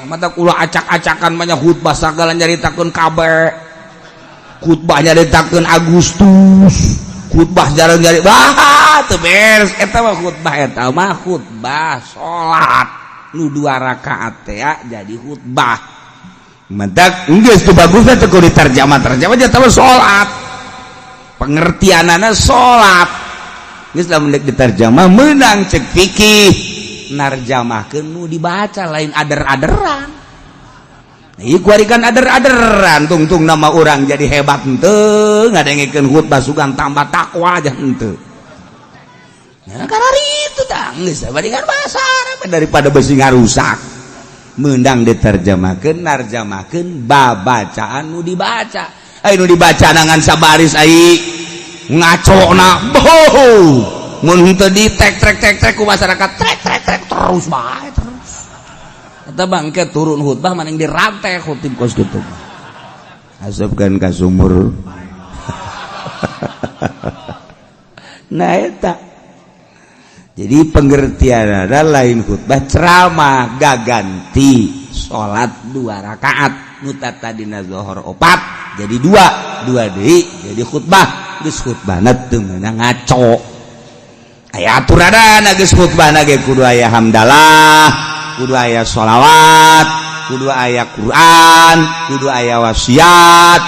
Mata kula acak-acakan banyak khutbah sagala nyaritakeun kabeh. Khutbah nyaritakeun Agustus. Khutbah jarang nyari bah teu beres eta mah khutbah eta mah khutbah salat nu 2 rakaat teh jadi khutbah. Mentak geus teu bagusna teh kudu diterjemah terjemah eta mah salat. Pengertianana salat. Geus lamun deuk diterjemah meunang cek fikih narjamahkeun nu dibaca lain ader-aderan. Ieu kuari kan ader-aderan tungtung nama orang jadi hebat henteu ngadengekeun khutbah sugan tambah takwa aja henteu. Nah karena itu tah geus bandingan bahasa Arab daripada besi ngarusak. Meundang diterjemahkeun narjamahkeun babacaan nu dibaca. Ai nu dibaca nangan sabaris ai ngacona boh mun henteu di tek trek tek trek ku masyarakat trek trek trek terus bae terus. Eta bangke turun khutbah maning dirantai khutib kos kitu. Asupkeun ka sumur. Nah eta. Jadi pengertian ada lain khutbah ceramah gaganti salat 2 rakaat nu tadina zuhur 4 jadi 2 2 deui jadi khutbah geus khutbahna teu meunang ngaco. Aya aturanana geus khutbahna ge kudu aya hamdalah, kudu aya sholawat, kudu aya Quran, kudu aya wasiat,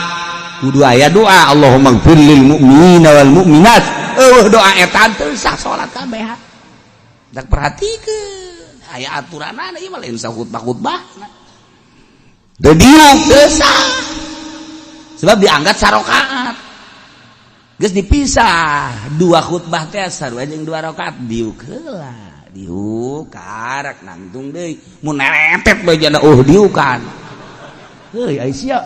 kudu aya doa Allahumma gfir lil mu'minina wal mu'minat. Eueuh doa eta teu sah salat kabeh. Dak perhatikeun aya aturanana ieu mah lain sah khutbah-khutbahna. Teu diuk teu sah. Sebab dianggap sarokaat. Geus dipisah 2 khutbah teh sarua jeung 2 rakaat diuk heula. Diuk karak nangtung deui mun neretet bae jana diukan. Heuy ai sia.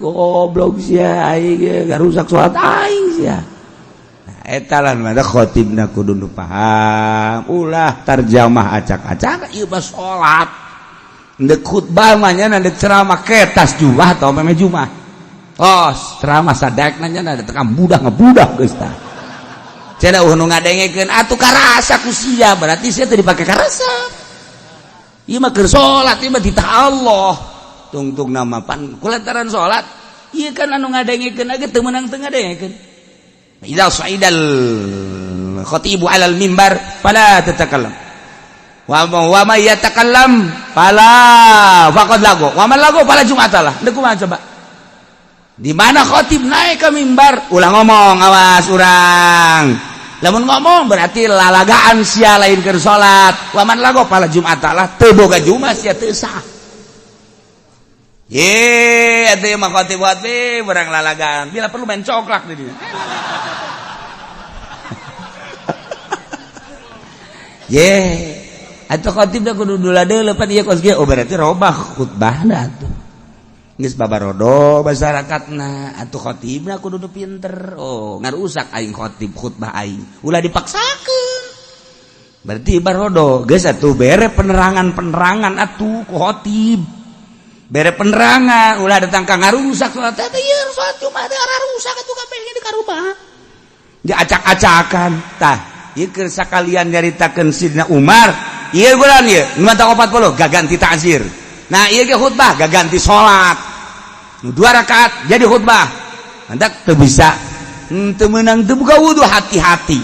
Goblok sia aing ge ngarusak salat aing sia. Nah eta lah mah khotibna kudu nu paham ulah tarjamah acak-acak ieu mah salat. Ndek khutbah mah nya ndek ceramah ketas jumah atau meme jumah. Oh, ceramah sadek nanya ada tekam budak ngebudak geus tah. Cenah eueuh nu ngadengekeun atuh karasa ku sia berarti sia teu dipake karasa. Ieu mah keur salat ieu mah titah Allah. Tungtung nama pan kulantaran salat ieu kan anu ngadengekeun ge teu meunang teu ngadengekeun. Idza sa'idal khatibu 'alal mimbar fala tatakallam. Wa ma yatakallam fala faqad lago. Wa man lago fala jum'atalah. Deuk kumaha coba? Di mana khotib naik ke mimbar ulah ngomong awas urang. Lamun ngomong berarti lalagaan sia lain keur salat. Wa man lago fala jum'atalah teu boga jumat sia teu sah. Ye, atuh mah khotib-khotib urang lalagaan. Bila perlu main coklat di dieu. Ye, atuh khotib da kudu dula deuleu pan ieu kos kieu. Oh berarti robah khutbahna atuh. Geus babarodo masyarakatna atuh khotibna kudu nu pinter. Oh, ngarusak aing khotib khutbah aing. Ulah dipaksakeun. Berarti barodo geus atuh bere penerangan-penerangan atuh ku khotib. Bere penerangan ulah datang ka ngarusak salat teh ieu salat Jumat teh rusak atuh kabeh di karubah. Diacak-acakan tah ieu keur sakalian nyaritakeun Sidna Umar ieu bulan ieu 540 gaganti ta'zir. Nah ieu ge khutbah gaganti salat. 2 rakaat jadi khutbah. Hendak teu bisa teu meunang teu buka wudu hati-hati.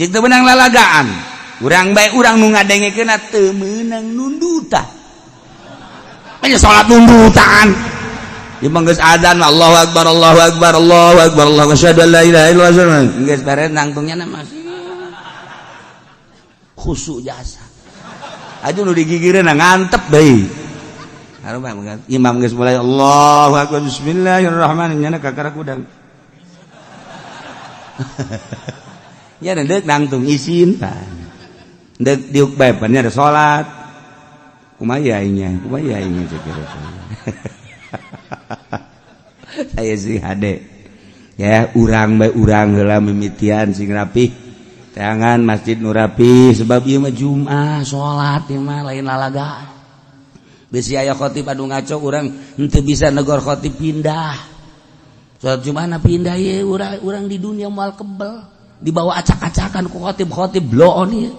Jeung teu meunang lalagaan. Urang bae urang nu ngadengekeunna teu meunang nundutan. Nya salat nundutan. Ieu mah geus adzan Allahu akbar Allahu akbar Allahu akbar Allahu asyhadu an la ilaha illallah. Geus beres nangtungnya masih khusyuk jasa. Aduh nu digigireun ngantep deui. Imam geus mulai Allahu akbar bismillahirrahmanirrahim nyana kakara kudang. Nya deuk nangtung isin pan. Deuk diuk bae pan nya ada salat. Kumaha aingnya? Kumaha aingnya cek. Saya sih hade. Ya urang bae urang heula mimitian sing rapih. Tangan masjid nu rapi sebab ieu mah Jumat salat ieu mah lain lalagaan. Bisi aya khotib anu ngaco urang henteu bisa negor khotib pindah. Salat Jumat na pindah ye urang di dunia moal kebel. Dibawa acak-acakan ku khotib-khotib bloon ieu.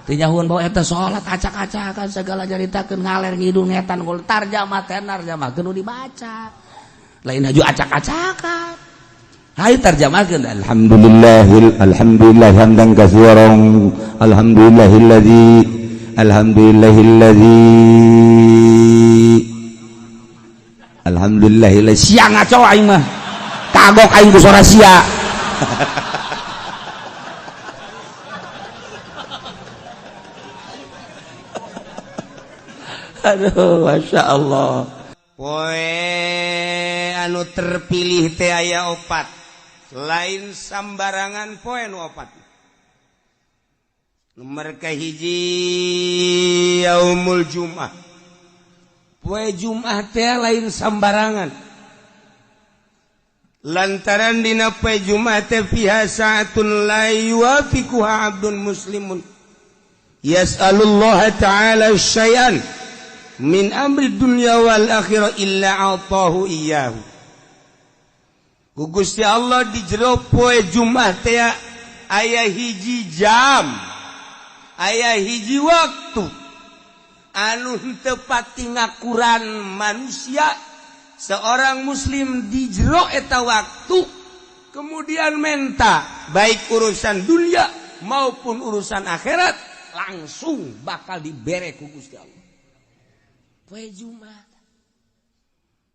Teu nyahuan bawa eta salat acak-acakan segala nyaritakeun ngaler ngidul ngetan gol tarjamah teh tarjamahkeun nu dibaca. Lain haju acak-acakan. Hayu tarjamahkeun alhamdulillahil alhamdulillah hamdan katsiran alhamdulillahilladzi alhamdulillahilladzi alhamdulillahilladzi sia ngaco aing mah kagok aing ku sora sia. Aduh, Masya Allah. Poe anu terpilih teh aya opat. Lain sambarangan poe nu opat. Nomor kahiji yaumul Jum'ah. Poe Jum'ah teh lain sambarangan. Lantaran dina poe Jum'ah teh fiha sa'atun la yuwafiquha 'abdun muslimun yas'alullaha ta'ala syai'an min amri dunya wal akhirah illa 'atahu iyyahu. Ku Gusti Allah di jero poe Jumat teh aya hiji jam, aya hiji waktu anu henteu pati ngakuran manusia seorang muslim di jero eta waktu kemudian menta baik urusan dunia maupun urusan akhirat langsung bakal dibere ku Gusti Allah. Poe Jumat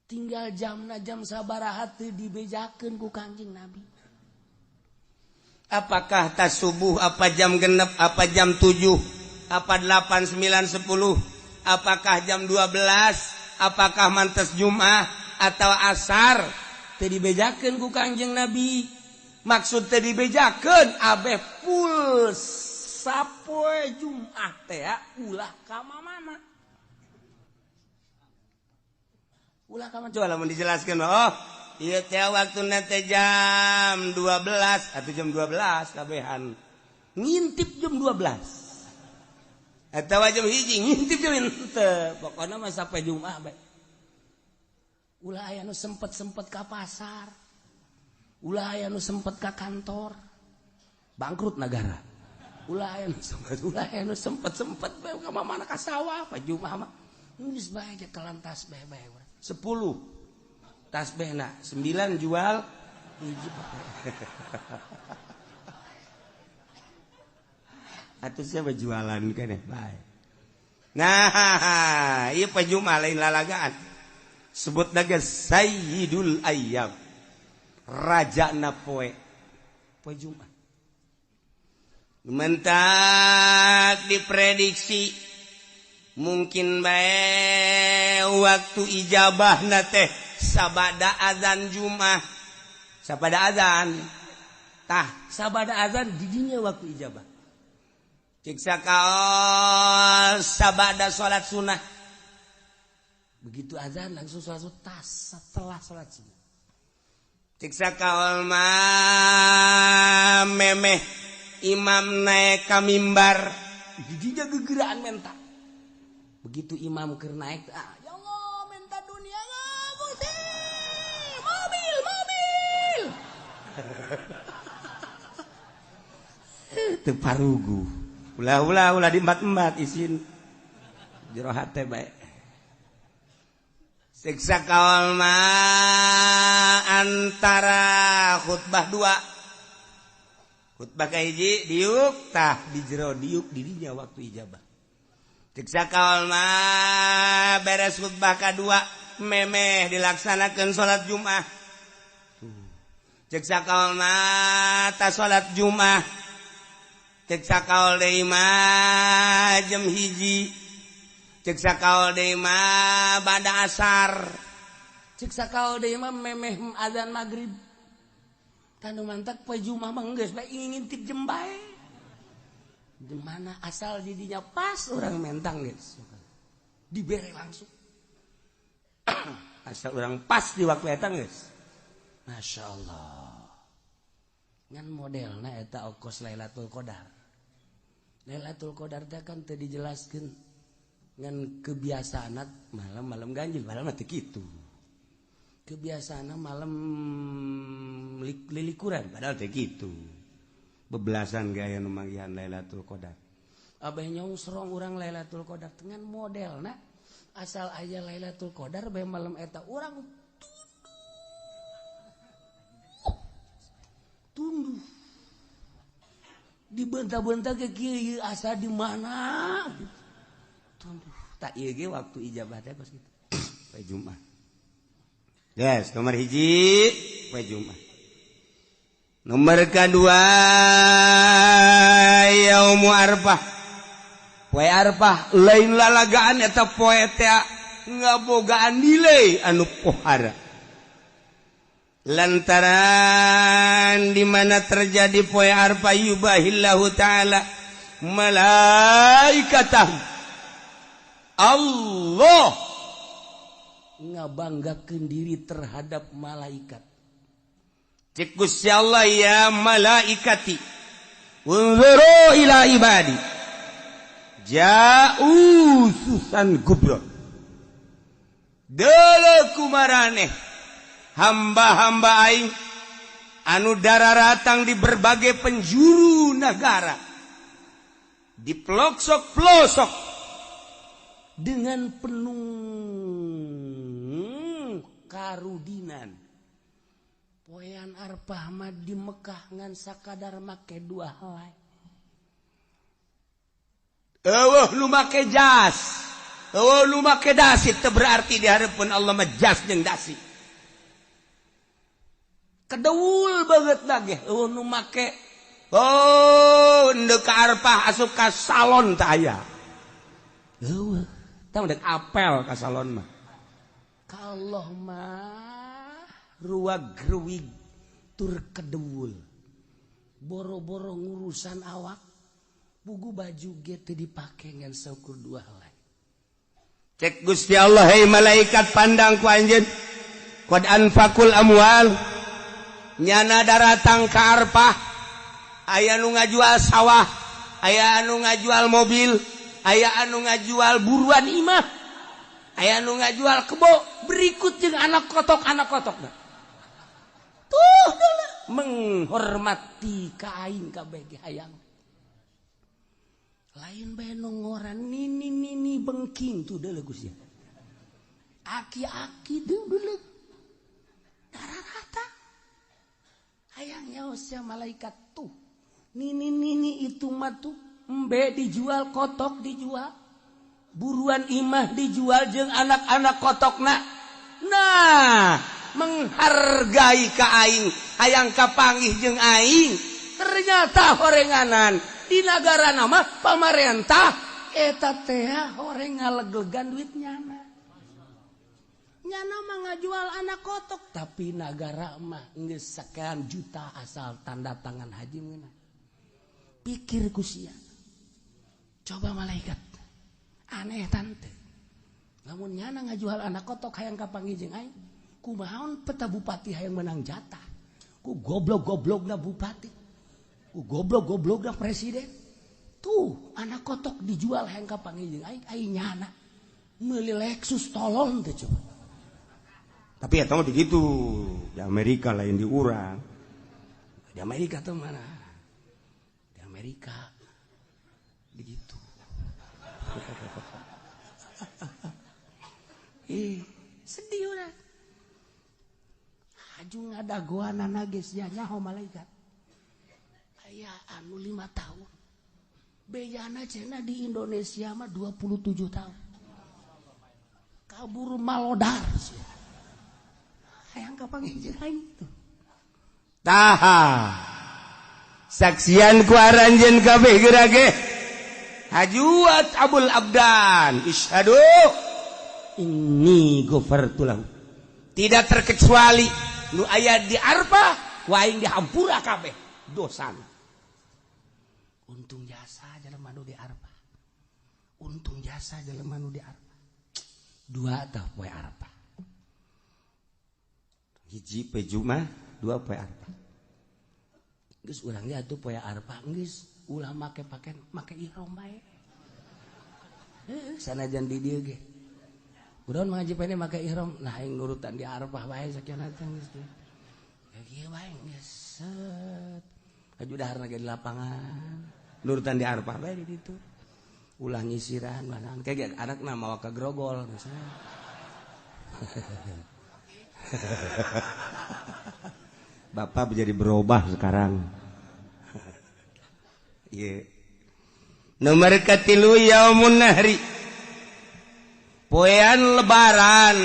tinggal jamna jam sabaraha teu dibejakeun ku Kangjeng Nabi. Apakah tas subuh, apa jam genep, apa jam 7, apa 8, 9, 10, apakah jam 12, apakah mantes Jumat atau asar, teu dibejakeun ku Kangjeng Nabi. Maksud teu dibejakeun abeh full sapoe Jumat teh ulah ka mana. Ulah kamu coba lamun dijelaskan, oh iya teh waktu nanti jam 12 atau jam 12 kabehan ngintip jam 12 atau jam hiji ngintip jam henteu, pokoknya mah sampai Jumat bae. Ulah aya nu sempet-sempet ka pasar, ulah aya nu sempet ka kantor, bangkrut negara. Ulah aya nu sempet, ulah aya nu sempet-sempet bae ka mana ka sawah pa Jumat mah geus bae kelantas bae bae. 10 tasbihna, 9 jual hiji. Atuh siapa jualan keneh bae. Nah, ieu poe Jumat lain lalagaan. Sebut naga Sayyidul Ayyam. Rajana poe. Poe Jumat. Mentak diprediksi mungkin bae waktu ijabah na teh sabada azan Jumat, sabada azan tah sabada azan didinya waktu ijabah. Ciksa kaos sabada salat sunnah, begitu azan langsung salat sunnah tas setelah salat sunnah. Ciksa kaol mah memeh imam naik ka mimbar didinya gegeraan menta. Begitu imam keur naik, ah, ya Allah minta dunia Gusti, mobil, mobil. Teu parugu. Ulah ulah ulah diembat-embat isin. Jero hate bae. Siksa kaol mah antara khutbah dua. Khutbah kahiji diuk tah di jero diuk didinya waktu ijabah. Ciksa kaol mah beres khutbah kadua memeh dilaksanakan salat Jumat. Ciksa kaol mah ta salat Jumat. Ciksa kaol deui mah jam 1. Ciksa kaol deui mah bada asar. Ciksa kaol deui mah memeh azan magrib. Tanu mantak poe Jumat mah geus bae ngintip jem bae. Dimana asal didinya pas orang mentang guys, dibere langsung. Asal orang pas di waktu eta guys, Masya Allah. Ngan modelna eta okos Lailatul Qadar. Lailatul Qadar teh kan teu dijelaskeun ngan kebiasaan malam-malam ganjil, malam teh kitu. Kebiasaan malam lilikuran padahal teh kitu. Bebelasan gaya nu manggihan Lailatul Qadar. Abah nyongsrong urang Lailatul Qadar dengan modelna asal aya Lailatul Qadar bae malam eta urang tunduh. Dibenta-benta ke kieu asa di mana gitu. Tunduh. Tak ieu ge waktu ijabah teh kos kitu. Poe Jumat. Yes, nomor hiji poe Jumat. Nomor kedua yaumu Arfah. Poe Arfah lain lalagaan eta poe teh ngabogaan nilai anu pohara. Lantaran di mana terjadi poe Arfah yubahillahu taala malaikatah. Allah ngabanggakeun diri terhadap malaikat. Cek Gusti Allah ya malaikati unzuru ila ibadi ja'u susan gubro. Deuleu kumaraneh hamba-hamba aing anu dararatang di berbagai penjuru negara, di pelosok-pelosok dengan penuh karudinan. Poean Arfah mah di Mekah ngan sakadar make dua helai. Eueuh nu make jas, eueuh nu make dasi teu berarti di hareupeun Allah mah jas jeung dasi. Kedeul banget lagi eueuh nu make oh ndek ka Arfah asup ka salon teh aya. Eueuh, tah ndek apel ka salon mah. Ka Allah mah ruag-ruwig tur kedewul. Boro-boro ngurusan awak, bugu baju ge teu dipake ngan saukur dua helai. Cek Gusti Allah, hei malaikat pandang ku anjeun. Qad anfaqul amwal. Nyana daratang ka Arfah, aya nu ngajual sawah, aya anu ngajual mobil, aya anu ngajual buruan imah, aya anu ngajual kebo, berikut jeung anak kotok-anak kotokna. Tuh menghormati ka aing kabeh ge hayang. Lain bae nu ngoran nini nini bengking tuh deuleu Gusti. Aki-aki deuleu. Dararata. Hayang nyaos malaikat tuh. Nini nini itu mah tuh embe dijual, kotok dijual. Buruan imah dijual jeung anak-anak kotokna. Nah, menghargai ka aing, hayang kapanggih jeung aing. Ternyata horenganan di nagara nama pamarentah eta teh horeng ngaleglegan duit nyana. Nyana mah ngajual anak kotok, tapi nagara mah geus sekian juta asal tanda tangan haji meunang. Pikir ku sia. Coba malaikat. Aneh tante. Lamun nyana ngajual anak kotok hayang kapanggih jeung aing, kumaha peta bupati hayang menang jatah. Ku goblok-goblokna bupati. Ku goblok-goblokna presiden. Tuh, anak kotok dijual hayang kapanggih jeung aing, aing nyana meuli Lexus tolong teh coba. Tapi ya tahu begitu di Amerika lain di urang. Di Amerika tuh mana? Di Amerika begitu. Sedih urang. Haju ngadagoanana geus nya nyaho malaikat. Aya anu 5 tahun. Bejana cenah di Indonesia mah 27 tahun. Kabur malodar sia. Hayang kapanggih jeung aing tuh. Taha. Saksian ku aranjeun kabeh geura ge. Hajuat Abul Abdan, isyhadu inni ghafartu lahu. Tidak terkecuali nu aya di Arfah, ku aing dihampura kabeh dosana. Untung jasa jelema nu di Arfah. Untung jasa jelema nu di Arfah. Dua tah poe Arfah. Hiji poe Jumat, dua poe Arfah. Geus urang ge atuh poe Arfah geus ulah make pakaian, make ihram bae. Heuh, sanajan di dieu ge. Urang ngaji pene make ihram, nah aing nurutan di Arfah bae sakieu teh geus. Ya kieu bae geus. Set. Aju dahar ge di lapangan. Nurutan di Arfah bae di ditu. Ulah nyisiran mana kayak anakna mawa ka grogol misalnya. Bapak menjadi berubah sekarang. Yeah. Nomor katilu yaumun nahri. Poean lebaran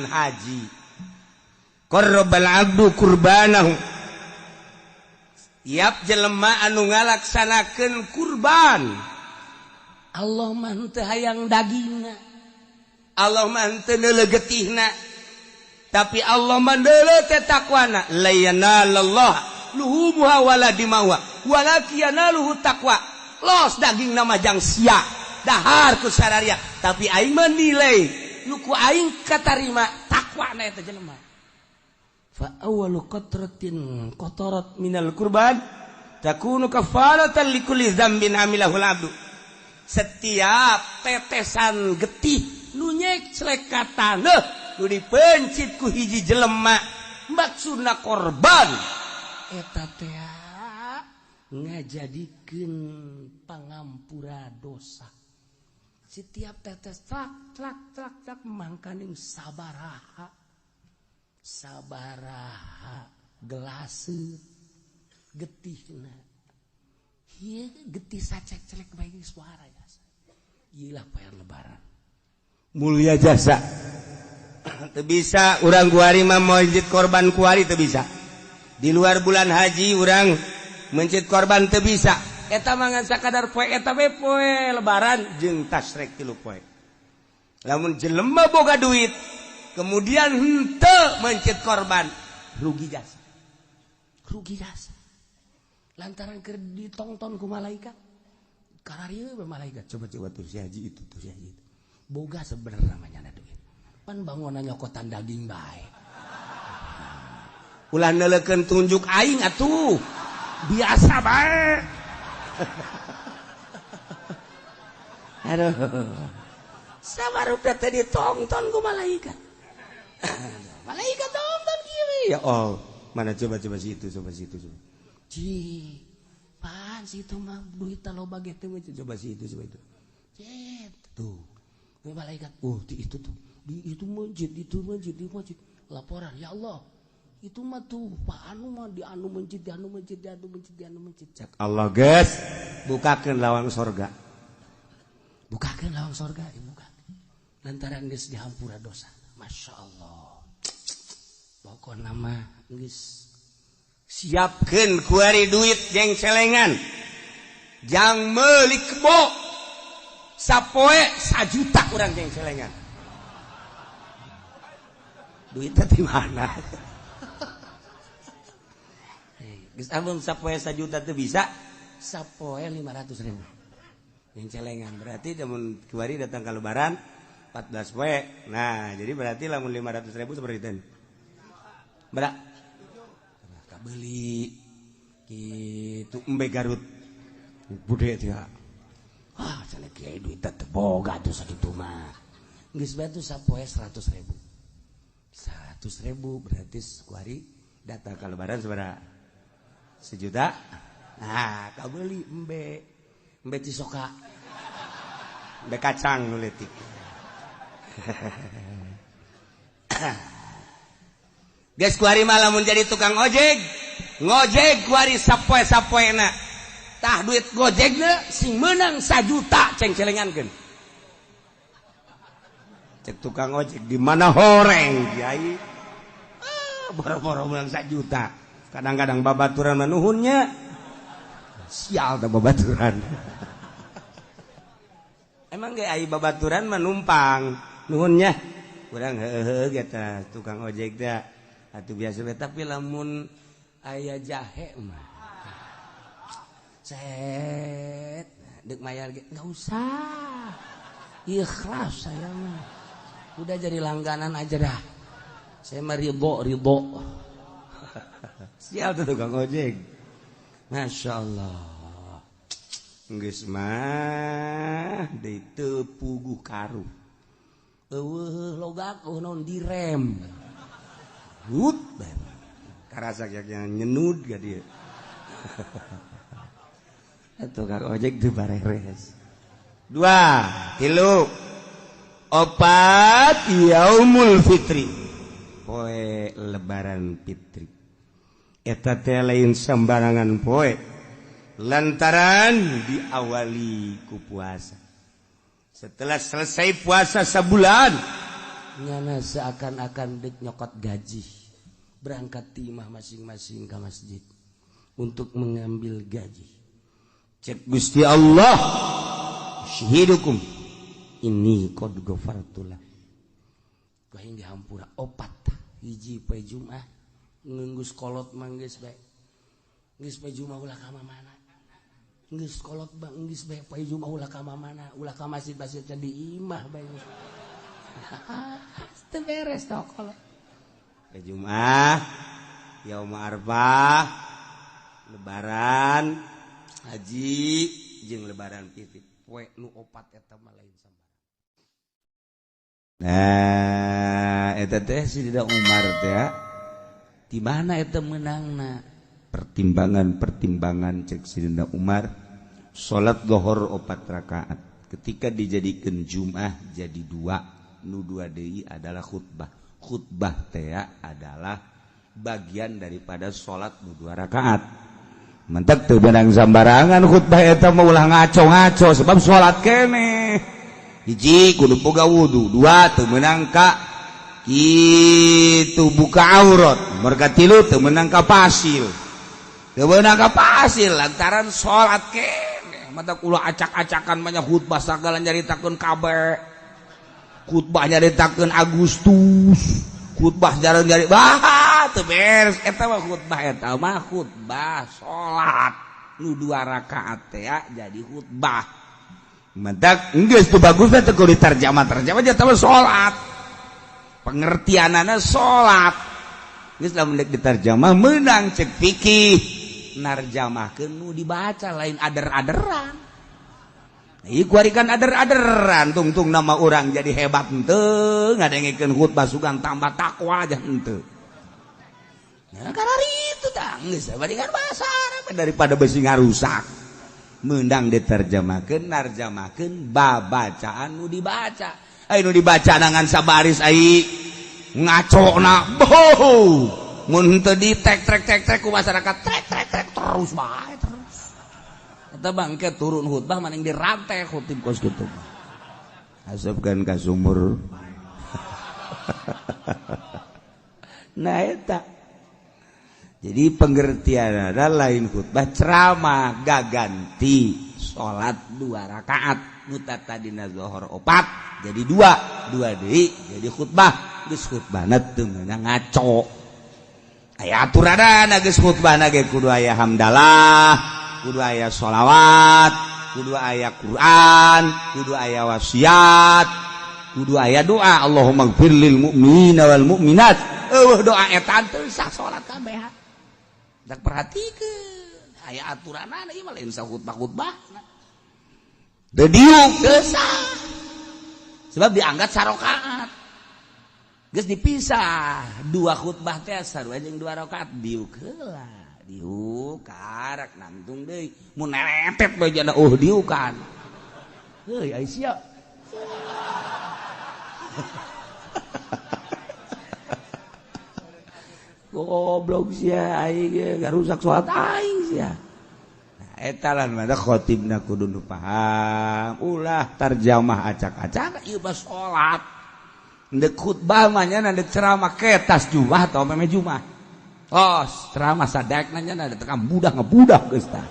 haji. Qarrabal abdu kurbanahu. Tiap jelema anu ngalaksanakeun kurban. Allah mah henteu hayang dagingna. Allah mah henteu neuleuh getihna. Tapi Allah mah neuleuh teh takwana. La yanalallah luhumuha wala dimauha walakin yanaluhu taqwa. Los daging nama jang sia dahar ku sararia, tapi aing menilai nu ku aing katarima takwana eta jelema. Fa awwalu qatratin qatarat minal kurban takunu kafaratan likulli dzambin amilahul abdu. Setiap tetesan getih nu nyeclek ka taneuh nu dipencit ku hiji jelema maksudna korban eta teh ngajadikeun pangampura dosa. Setiap tetes tlak tlak tlak tlak mangkaning sabaraha sabaraha gelaseut getihna. Ieu getih sacek-celek bae suara jasa. Ieu lah poean lebaran. Mulia jasa. Teu bisa urang kuari mah mencit korban kuari teu bisa. Di luar bulan haji urang mencit korban teu bisa. Eta mah ngan sakadar poe eta we poe lebaran jeung tasrek 3 poe. Lamun jelema boga duit kemudian henteu mencit korban, rugi jasa. Rugi jasa. Lantaran keur ditongton ku malaikat. Kararieu we malaikat, coba-coba tuh si haji itu, tuh si haji itu. Boga sebenarnya namanya duit. Pan bangunan nyokotan daging bae. Ulah neuleukeun tunjuk aing atuh. Biasa bae. Aduh. Sabarupa teh ditongton ku malaikat. Malaikat tonton kieu. Ya Allah, mana coba-coba situ, coba situ, coba. Ci, pan situ mah duit loba ge teh coba situ, coba itu. Cet, tuh. Malaikat, oh di itu tuh. Di itu masjid, itu masjid, di masjid. Laporan, ya Allah. Itu mah tuh Pak anu mah di anu masjid, di anu masjid, di anu masjid, di anu masjid. Cak Allah geus, bukakeun lawang sorga. Bukakeun lawang sorga, dibuka. Lantaran geus dihampura dosa. Masya Allah. Pokona mah geus siapkeun kuari duit jeung celengan. Jang meuli kebo. Sapoe 1 juta urang jeung celengan. Duitnya di mana? Geus amun sapoe 1 juta teu bisa, sapoe 500.000. Yang celengan berarti lamun kuari datang ke lebaran 14 poe. Nah, jadi berarti lamun 500.000 seperti itu. Berak. Kabeli kitu embe Garut. Bude teh. Ah, cenah kiai duit teh boga tuh sakitu mah. Geus bae tuh sapoe 100.000. 100.000 berarti kuari datang ke lebaran sabaraha? 1 juta. Nah, kabeli embe. Embe cisoka. Embe kacang nu leutik. Geus kuari mah lamun jadi tukang ojek, ngojek kuari sapoe-sapoena. Tah duit gojekna sing meunang 1 juta ceng-celengankeun. Cek tukang ojek di mana horeng kiai. Ah, boro-boro meunang 1 juta. Kadang-kadang babaturan manuhunnya. Sial teh babaturan. Emang ge ai babaturan mah numpang nuhunnya. Urang heuheuh ge tah tukang ojek teh. Atuh biasa we, tapi lamun aya jahe mah. Set, deuk mayar ge enggak usah. Ikhlas saya mah. Udah jadi langganan aja dah. Saya mah ridho, ridho. Sial tuh tukang ojek. Masya Allah. Geus mah deui teu puguh karuh. Eueuh logak eueuh naon direm. Hut, karasa yang nyenud ga dia. Tukang ojek teu bareres. 2, 3, 4 yaumul fitri. Poe lebaran fitri. Eta teh lain sembarangan poe. Lantaran diawali ku puasa. Setelah selesai puasa sebulan, nyana seakan-akan dek nyokot gaji. Berangkat timah masing-masing ke masjid untuk mengambil gaji. Cek Gusti Allah, syahidukum ini qad ghafartulah. Ku aing dihampura 4 hiji poe Jumat ngeunggeus kolot mah geus bae. Geus poe Jumat ulah ka mana? Geus kolot bang geus bae poe Jumat ulah ka mana? Ulah ka masjid-masjid di imah bae. Teu beres tah kolot. Poe Jumat, yaum Arfah, lebaran haji jeung lebaran fitri. Poe nu 4 eta mah lain sambarang. Nah, eta teh Sidina Umar teh di mana eta meunangna? Pertimbangan-pertimbangan cek Sidina Umar, salat zuhur 4 rakaat. Ketika dijadikan Jumat jadi 2, nu 2 deui adalah khutbah. Khutbah teh adalah bagian daripada salat nu 2 rakaat. Mentek teu beunang sambarangan khutbah eta mah ulah ngaco-ngaco sebab salat keneh. Hiji kudu boga wudu, 2 teu meunang ka kitu buka aurat, merga 3 teu meunang ka pasil. Teu meunang ka pasil lantaran salat keneh. Mata ulah acak-acakan mah khutbah sagala nyaritakeun kabeh. Khutbah nyaritakeun Agustus, khutbah jarang nyari bah teu beres eta mah khutbah eta mah khutbah salat nu 2 rakaat teh jadi khutbah. Mentak geus teu bagus teh kudu diterjemah-terjemah eta mah salat. Pengertianana salat. Geus lamun deuk diterjemah meunang cek fikih narjamahkeun nu dibaca lain ader-aderan. Ieu kuari kan ader-aderan tungtung nama orang jadi hebat henteu ngadengekeun khutbah sugan tambah takwa aja henteu. Nah karena itu tah geus bandingan bahasa Arab daripada besi ngarusak. Meundang diterjemahkeun narjamahkeun babacaan nu dibaca. Ai nu dibaca dengan sabaris ai ngacona boh. Mun henteu di tek trek tek trek ku masyarakat trek trek trek terus bae terus. Eta bangke turun khutbah maning dirantai khutib kos kitu. Asupkeun ka sumur. Nah eta. Jadi pengertian adalah lain khutbah ceramah gaganti salat 2 rakaat nu tadina zuhur 4 jadi 2, 2 deui jadi khutbah. Geus khutbahna teu meunang ngaco. Aya aturanana geus khutbahna ge kudu aya hamdalah, kudu aya sholawat, kudu aya Quran, kudu aya wasiat, kudu aya doa Allahumma gfir lil mu'minina wal mu'minat. Eueuh doa eta teu sah salat kabeh. Dak perhatikeun aya aturanana ieu mah lain sah khutbah-khutbah. Teu diuk teu sah. Sebab dianggap sarokaat. Geus dipisah 2 khutbah teh sarua jeung 2 rakaat diuk heula. Diuk karak nangtung deui mun neretet bae jana diukan. Heuy ai sia. Goblok sia aing ge ngarusak salat aing sia. Nah eta lah mah khotibna kudu nu paham, ulah tarjamah acak-acak ieu mah salat. Ndek khutbah mah nya ndek ceramah ketas Jumat atau meme Jumat. Oh, ceramah sadek nanya ada tekam budak ngebudak geus tah.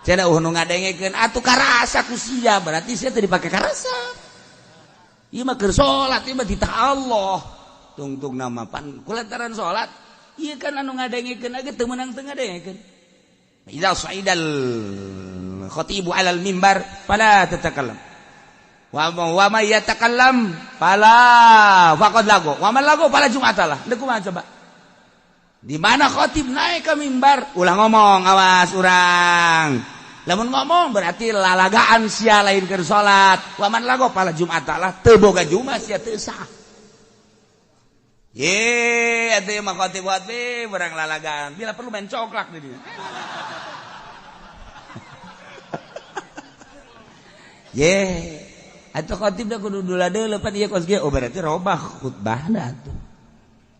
Cenah eueuh nu ngadengekeun atuh karasa ku sia, berarti sia teu dipake karasa. Ieu mah keur salat, ieu mah titah Allah. Tungtung nama pan kulantaran salat, ieu kan anu ngadengekeun ge teu meunang teu ngadengekeun. Idza sa'idal khatibu 'alal mimbar fala tatakallam. Wa ma yatakallam fala faqad lago. Wa man lago fala jum'atalah. Deuk kumaha coba? Di mana khotib naik ke mimbar ulah ngomong awas urang. Lamun ngomong berarti lalagaan sia lain keur salat. Wa man lago fala jum'atalah teu boga jumat sia teu sah. Ye, atuh mah khotib khotib urang lalagaan. Bila perlu main coklak di dieu. Ye, atuh khotib da kudu dula deuleu pan ieu kos ge. Oh berarti robah khutbahna atuh.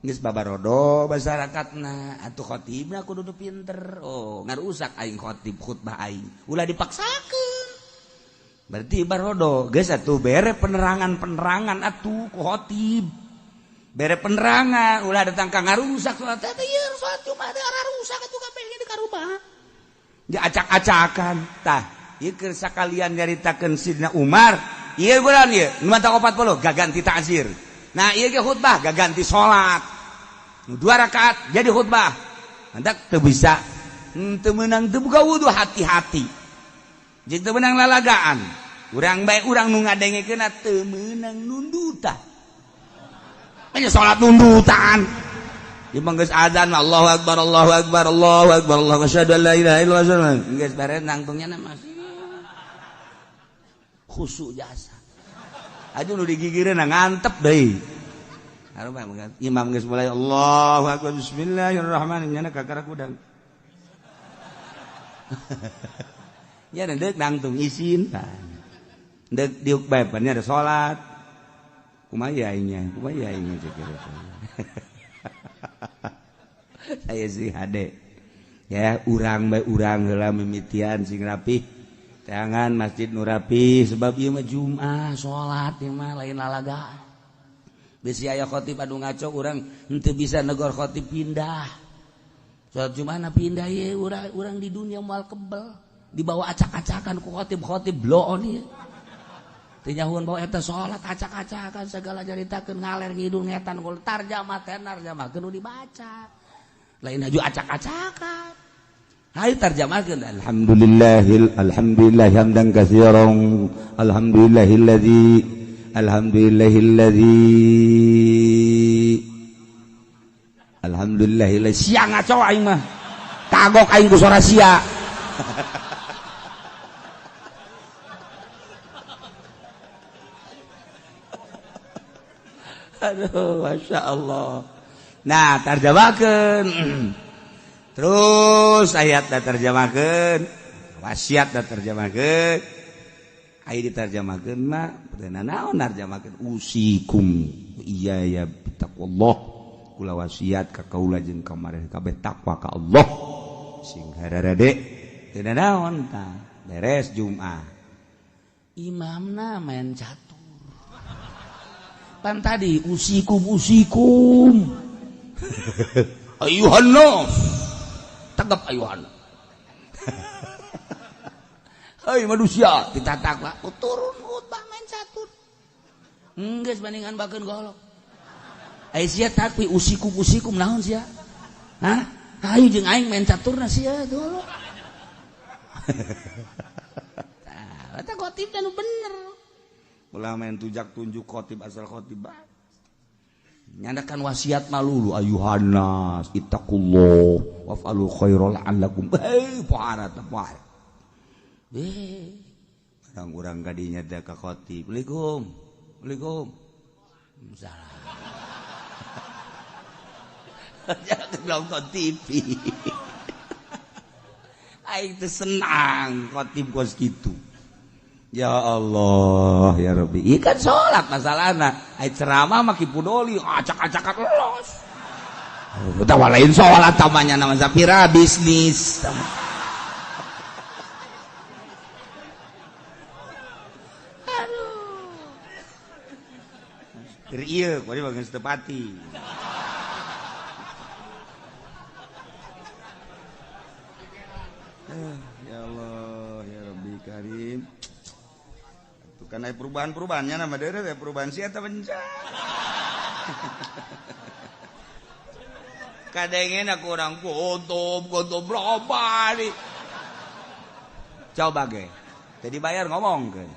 Geus babarodo masyarakatna, atuh khotibna kudu nu pinter. Oh, ngarusak aing khotib khutbah aing. Ulah dipaksakeun. Berarti barodo geus atuh bere penerangan-penerangan atuh ku khotib. Bere penerangan ulah datang ka ngarusak salat teh ieu salat Jumat teh rusak atuh kabeh di karubah. Diacak-acakan tah ieu keur sakalian nyaritakeun Sidna Umar ieu bulan ieu nu mata 40 gaganti ta'zir. Nah ieu ge khutbah gaganti salat. Nu 2 rakaat jadi khutbah. Mantak teu bisa teu meunang teu buka wudu hati-hati. Jeung teu meunang lalagaan. Urang bae urang nu ngadengekeunna teu meunang nundutan. Nya salat nundutan. Ieu mah geus azan Allahu akbar Allahu akbar Allahu akbar Allahu asyhadu an la ilaha illallah. Geus beres nangtungnya na masih khusyuk jasa. Aduh nu digigireun ngantep deui. Harum imam geus mulai Allahu akbar bismillahirrahmanirrahim nya kakara kudang. Nya deuk nangtung isin tah. Deuk diuk bae pan nya ada salat. Kumaha aingnya, kumaha aingnya cek. Saya sih hade. Ya urang bae urang heula mimitian sing rapih. Teangan masjid nu rapih sebab ieu mah Jumat salat ieu mah lain lalagaan. Bisi aya khotib anu ngaco urang henteu bisa negor khotib pindah. Salat Jumat pindah ieu urang di dunia moal kebel dibawa acak-acakan ku khotib-khotib bloon ieu. Teu nyahuan bawa eta salat acak-acakan segala caritakeun ngaler ngidul ngetan gol tarjamah tenar tarjamahkeun nu dibaca. Lain haju acak-acakan. Hayu tarjamahkeun alhamdulillahil alhamdulillah hamdan katsiran alhamdulillahilladzi alhamdulillahilladzi alhamdulillahilladzi sia ngaco aing mah. Kagok aing ku sora sia. Aduh, Masya Allah. Nah, tarjamahkeun. Terus ayat da terjemahkeun, wasiat da terjemahkeun. Aya diterjemahkeun mah teu naon narjemahkeun usikum iya ya taqwallah. Kula wasiat ka kaula jeung ka mareh kabeh takwa ka Allah. Sing hararade teu naon tah. Beres Jumat. Imamna main catur. Pan tadi usikum usikum. Ayuhan nas. Tegap ayuhan. Hai manusia, ditatak lah. Turun khutbah main catur. Geus bandingan bakeun golok. Ai sia takwi usikum usikum naon sia? Hah? Hayu jeung aing main caturna sia golok. Tah, eta khotib nu bener. Ulah main tujak tunjuk khotib asal khotib bae. Nyandakan wasiat malulu ayuhan nas ittaqullah waf'alu khairal la'allakum. Hei pohara teh poe. Barang urang kadinya teh ka khotib. Assalamualaikum. Assalamualaikum. Salah. Jangan nonton TV. Aing teh senang khotib kos kitu. Ya Allah ya Rabbi. Ieu kan salat masalahna. Ai ceramah mah kipudoli acak-acakan los. Utawa lain salat tamanya nama sapira bisnis. Aduh. Keur ieu kuari mah geus teu pati. Ya Allah ya Rabbi Karim. Kan aya perubahan-perubahannya nama deure teh perubahan sia teh bencana. Kadengena kurang gotob gotob loba di. Coba ge. Teu dibayar ngomongkeun.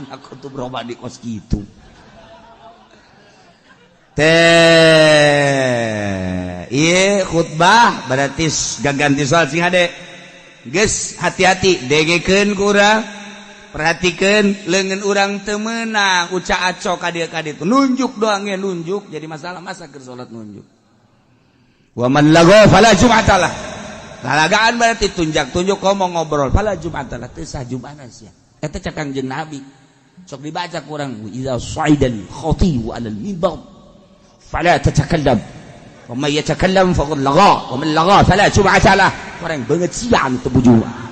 Nya kutub roba di kos kitu. Teh ieu khutbah berarti gaganti salat sing hade. Geus hati-hati dengekeun ku urang. Perhatikan leungeun urang teu meunang uca aco ka dieu ka ditu. Nunjuk doang ge nunjuk jadi masalah masa keur salat nunjuk. Wa man lagha fala jum'atalah. Lalagaan berarti tunjak-tunjuk ngomong ngobrol fala jum'atalah teu sah jum'ahna sia. Eta cek Kangjeng Nabi. Sok dibaca kurang idza sa'idal khatibu 'alal mimbar fala tatakallam. Wa may yatakallam faqad lagha wa man lagha fala jum'atalah. Kurang banget sia anu teu bujuan.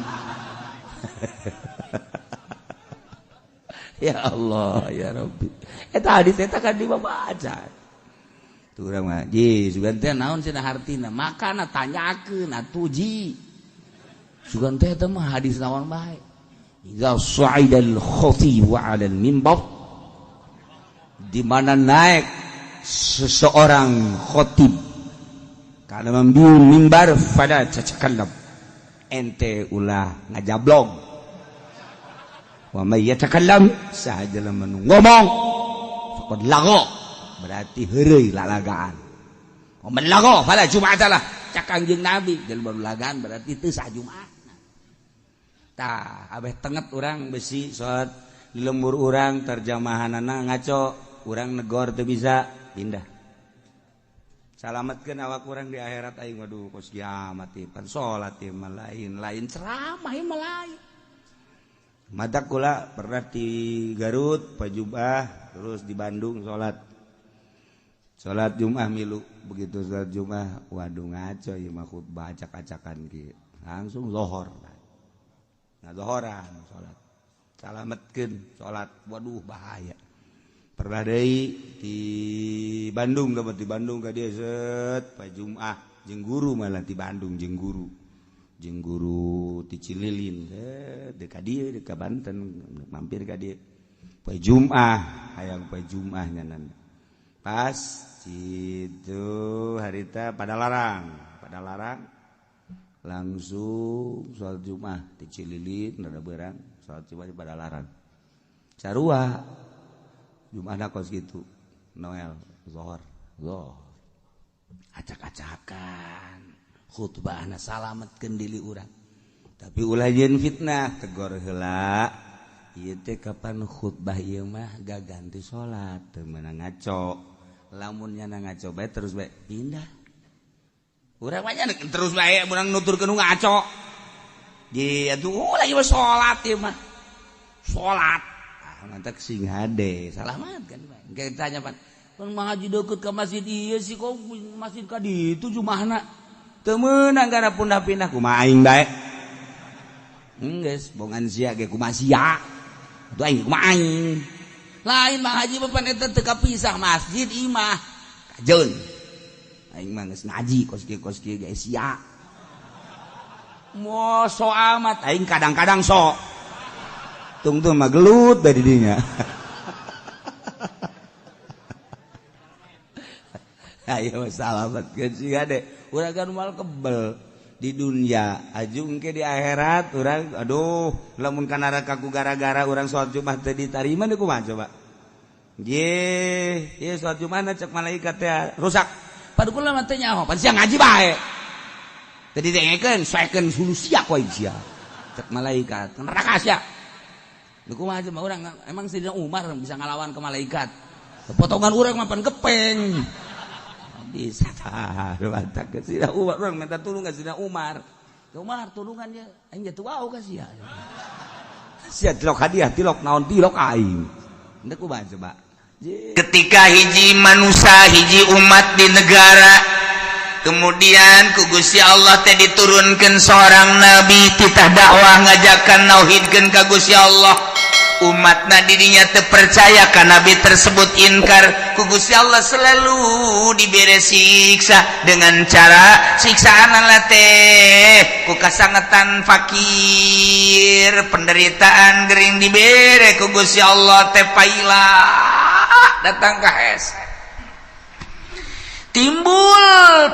Ya Allah ya Rabbi. Eta hadis eta kan dibaca. Tuh urang mah ji sugan teh naon cenah hartina? Makana tanyakeun atuh ji. Sugan teh eta mah hadis naon bae. Idza sa'idal khatibu 'alal mimbar, di mana naik seseorang khatib kana mambiun mimbar fala tatakallam. Ente ulah ngajablog. Wa may yatakallam saha jelema nu ngomong faqad lagha berarti heureuy lalagaan. Wa man lagha fala jum'atalah. Cak Kangjeng Nabi jelema nu lagaan berarti teu sah Jumat. Tah abeh tenget urang besi salat di lembur urang terjemahanana ngaco, urang negor teu bisa pindah. Salametkeun awak urang di akhirat aing waduh kos kiamat ieu pan salat ieu mah lain lain ceramah ieu mah lain. Matak kula pernah di Garut Pajubah terus di Bandung salat. Salat Jumat milu, begitu salat Jumat waduh ngaco ieu mah khutbah acak-acakan kieu. Langsung lohor. Nah zohoran salat. Salametkeun salat waduh bahaya. Pernah deui di Bandung dapat di Bandung ka dieu set Pajumah jeung guru malah di Bandung jeung guru. Jeung guru ti Cililin deka dieu deka Banten mampir ka dieu poe Jumat hayang poe Jumat nyanan pas kitu harita pada larang langsung salat Jumat ti Cililin rada beurang salat Jumat di Padalarang sarua Jumatna kos kitu Noel zuhur zuhur acak-acakan khutbahna salametkeun diri urang tapi ulah jeung fitnah tegor heula ieu teh kapan khutbah ieu mah gaganti salat teu meunang ngaco lamun nyana ngaco bae terus bae pindah urang mah terus bae urang nuturkeun nu ngaco di atuh ulah ieu salat ieu mah salat ah mantak sing hade salamat kan bae engke tanya pan pan ngaji deukeut ka masjid ieu sih kok masjid ka ditu jumahna teu meunang gara pindah-pindah kumaha aing bae geus bongan sia ge kumaha sia atuh aing kumaha aing lain mah haji bapan eta teu kapisah masjid imah kajeun aing mah geus ngaji kos kieu ge sia mo so amat aing kadang-kadang sok tungtung mah gelut bae di dinya. Ayo salametkeun sia de urang kan moal kebel di dunia ajung ke di akhirat urang aduh lamun ka neraka ku gara-gara urang salat Jumat teu ditarima deui kumaha coba. Ye, ieu salat Jumat cek malaikat teh rusak. Padu kula mah teu nyaho, pan sia ngaji bae. Teu didengekeun, soekeun hulu sia ku aing sia. Cek malaikat, neraka sia. Deui kumaha coba urang emang Sayyidina Umar bisa ngalawan ke malaikat. Potongan urang mah pan gepeng. Bisa tah mantap ke Sayyidina Umar urang minta tulung ka Sayyidina Umar. Umar tulungan ye aing jatuh wau ka sia. Sia tilok hadiah tilok naon tilok aing. Henteu kumaha coba. Ketika hiji manusia hiji umat di negara kemudian ku Gusti Allah teh diturunkeun seorang nabi titah dakwah ngajakan nauhidkeun ka Gusti Allah. Umatna dirinya terpercaya ka nabi tersebut inkar ku Gusti Allah selalu dibere siksa dengan cara siksaan teh ku kasangetan fakir penderitaan gering dibere ku Gusti Allah teh paila datang ka hese timbul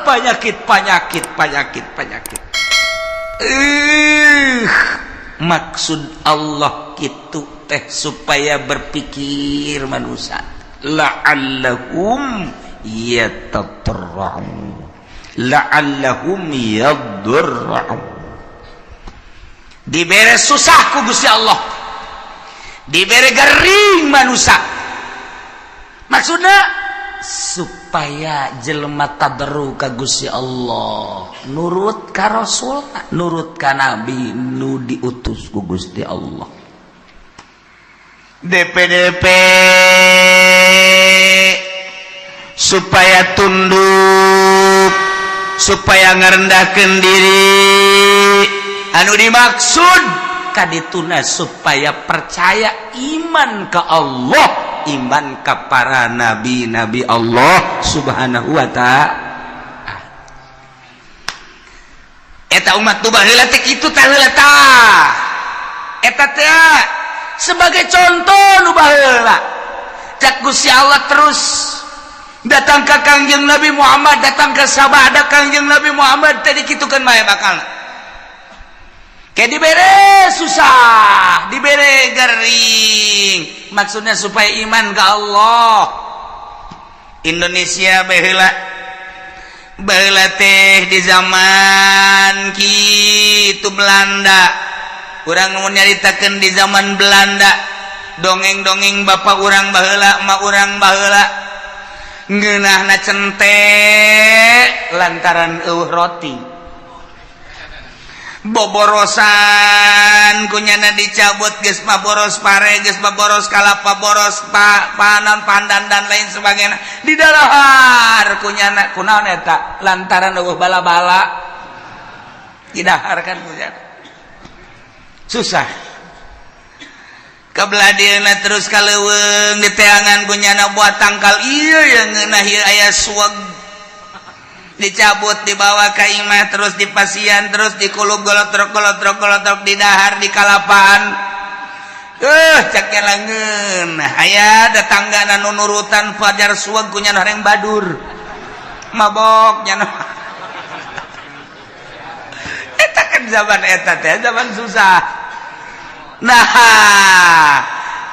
penyakit penyakit penyakit penyakit. Maksud Allah gitu teh supaya berpikir manusia la'allahum yatatarra'un la'allahum yadurra'un. Dibere susah ku Gusti Allah Dibere gering manusia, maksudnya supaya jelema tadarru ka Gusti Allah, nurut ka Rasul, nurut ka Nabi nu diutus ku Gusti Allah. DPDP supaya tunduk, supaya ngerendahkan diri. Anu dimaksud kadituna supaya percaya, iman ke Allah, iman ke para nabi-nabi Allah Subhanahu wa Ta'ala. Eta umat tuh baheula teh kitu tah, heula tah. Eta teh sebagai contoh nu baheula. Cak Gusti Allah terus datang ke Kangjeng Nabi Muhammad, datang ke sabada Kangjeng Nabi Muhammad tadi, kitu kan bae bakal kayak dibere susah, dibere gering, maksudnya supaya iman ke Allah. Indonesia baheula, baheula teh di zaman kitu Belanda. Urang mau nyaritakeun di zaman Belanda, dongeng-dongeng bapak urang baheula, emak urang baheula, ngeunahna cente lantaran euweuh roti, boborosan kunyana dicabut, geus mah boros pare, geus mah boros kalapa, boros pa panan, pandan, dan lain sebagainya, di dalahar kunyana. Kunaon eta? Lantaran euweuh bala-bala, didahar kan kunyana susah. Kebelah dieuna terus ka leuweung, diteangan kunyana buat tangkal ieu yang ngeunah ieu aya suweg, dicabut, dibawa ke imah, terus dipasian, terus dikulub, golotrok golotrok golotrok, didahar di kalapaan. Cak langeun aya tetangga nu nurutan fajar suweg kunyana horeng badur mabok nyana. Eta kan zaman eta teh zaman susah. Nah,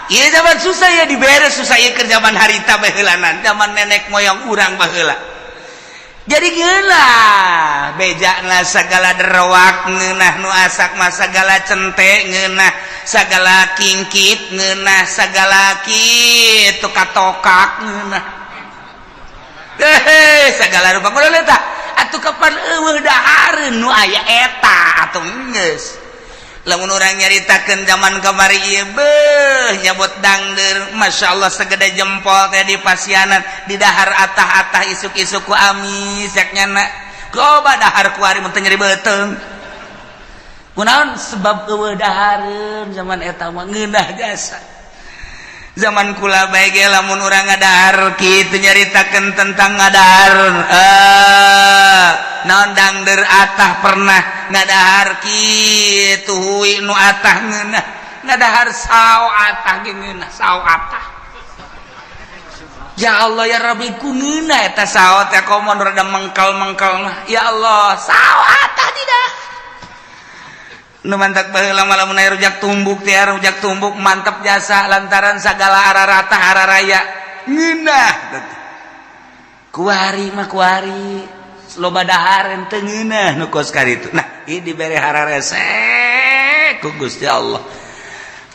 iya, zaman susah ya, dibere susah ieu keur zaman harita baheulanan, zaman nenek moyang urang baheula. Jadi ngeunah bejana segala derwak ngeunah, nu asak mah segala cente ngeunah, segala kingkit ngeunah, segala kitu katokak ngeunah, eh, segala rupa. Kunaon eta atuh? Kapan euweuh dahareun nu aya eta atuh geus. Lamun urang nyaritakeun zaman kamari ieu, beuh, nyabot dangder, Masya Allah, segede jempol teh di pasianan, di dahar atah-atah isuk-isuk ku amis yak nyana. Coba dahar kuari mun teu nyeri beuteung. Kunaon? Sebab euweuh dahareun zaman eta mah, ngeunah jasa. Zaman kula bae ge lamun urang ngadahar kitu, nyaritakeun tentang ngadahar, eh, naon, dangder atah, pernah ngadahar kitu hui nu atah ngeunah, ngadahar sao atah ge ngeunah, sao atah. Ya Allah ya Rabbi, ku ngeunah eta sao teh, komo rada mengkal-mengkal mah. Ya Allah, sao atah tidak. Nu mantak baheula mah lamun aya rujak tumbuk teh, rujak tumbuk mantep jasa, lantaran sagala ararata araraya ngeunah. Kuari mah, kuari loba dahareun teu ngeunah nu kos karitu. Nah, ieu dibere hararese ku Gusti Allah.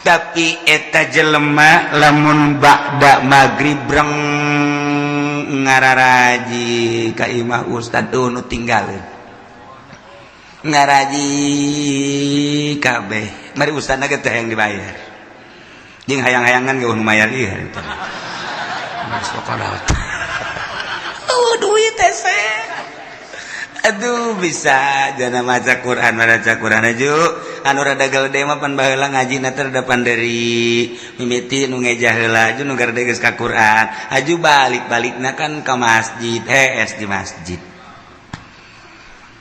Tapi eta jelema lamun ba'da magrib breng ngararaji ka imah ustad nu tinggalin, ngaraji kabeh. Mari ustadna ge teh yang dibayar jeung hayang-hayangan ge nu mayar ieu harita. Oh, duit teh. Aduh, bisa jana maca Quran, maca Quran aju anu rada gede mah pan baheula ngaji na teh rada panderi, mimiti nu ngejah heula, aju nu garede geus ka Quran, aju balik-balikna kan ka masjid, hees di masjid.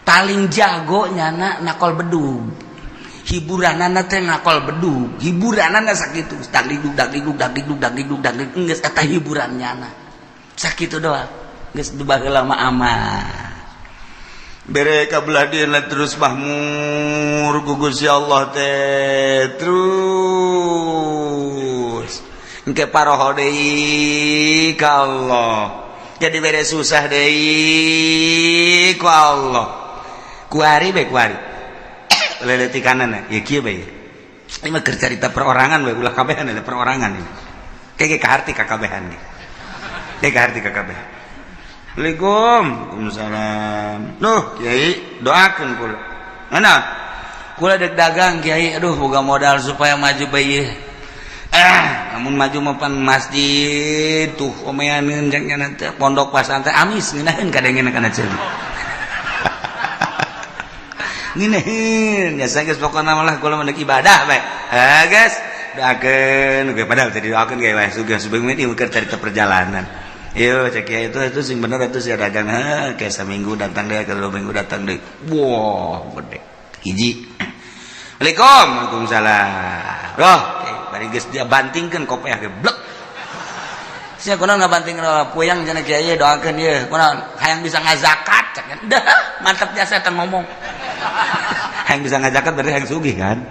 Paling jago nyana nakol bedug, hiburanana teh nakol bedug, hiburanana sakitu, dagdikduk dagdikduk dagdikduk dagdikduk dagdikduk, geus eta hiburan nyana sakitu doang. Geus baheula mah aman. Bere kabelah dieuna terus mahmur ku Gusti Allah teh, terus engke paroho deui ka Allah, jadi bere susah deui ku Allah. Kuari bae, kuari leuleutik kanan ya kieu bae. Ini mah keur carita perorangan we, ulah kabehan ada perorangan ini. Kayak kaharti ka kabehan ge. Kayak kaharti ka kabehan. Assalamualaikum. Waalaikumsalam. Duh, Kiai, doakeun kula. Mana? Kula dek dagang Kiai, aduh boga modal supaya maju bae. Namun maju mapan masjid tuh omeaneun jang nya teh pondok pasantren amis ngeunaheun kadengeun kana ceuli. Ngeunaheun jasa geus pokona malah kula mah ibadah bae. Ah geus doakeun ge padahal teh didoakeun ge wae sugih sebeuh ieu keur carita perjalanan. Yo cek kiai itu sing bener itu sih dagang kayak seminggu datang deh, kalau 2 minggu datang deh. Wah, gede. Hiji. Assalamualaikum. Waalaikumsalam. Roh, bari geus dia bantingkeun kopiah ge blek. Sia kunaon ngabantingkeun puyang cenah kiai doakeun ieu. Kunaon hayang bisa ngazakat cek. Dah, mantap jasa eta ngomong. Hayang bisa ngazakat berarti hayang sugih kan?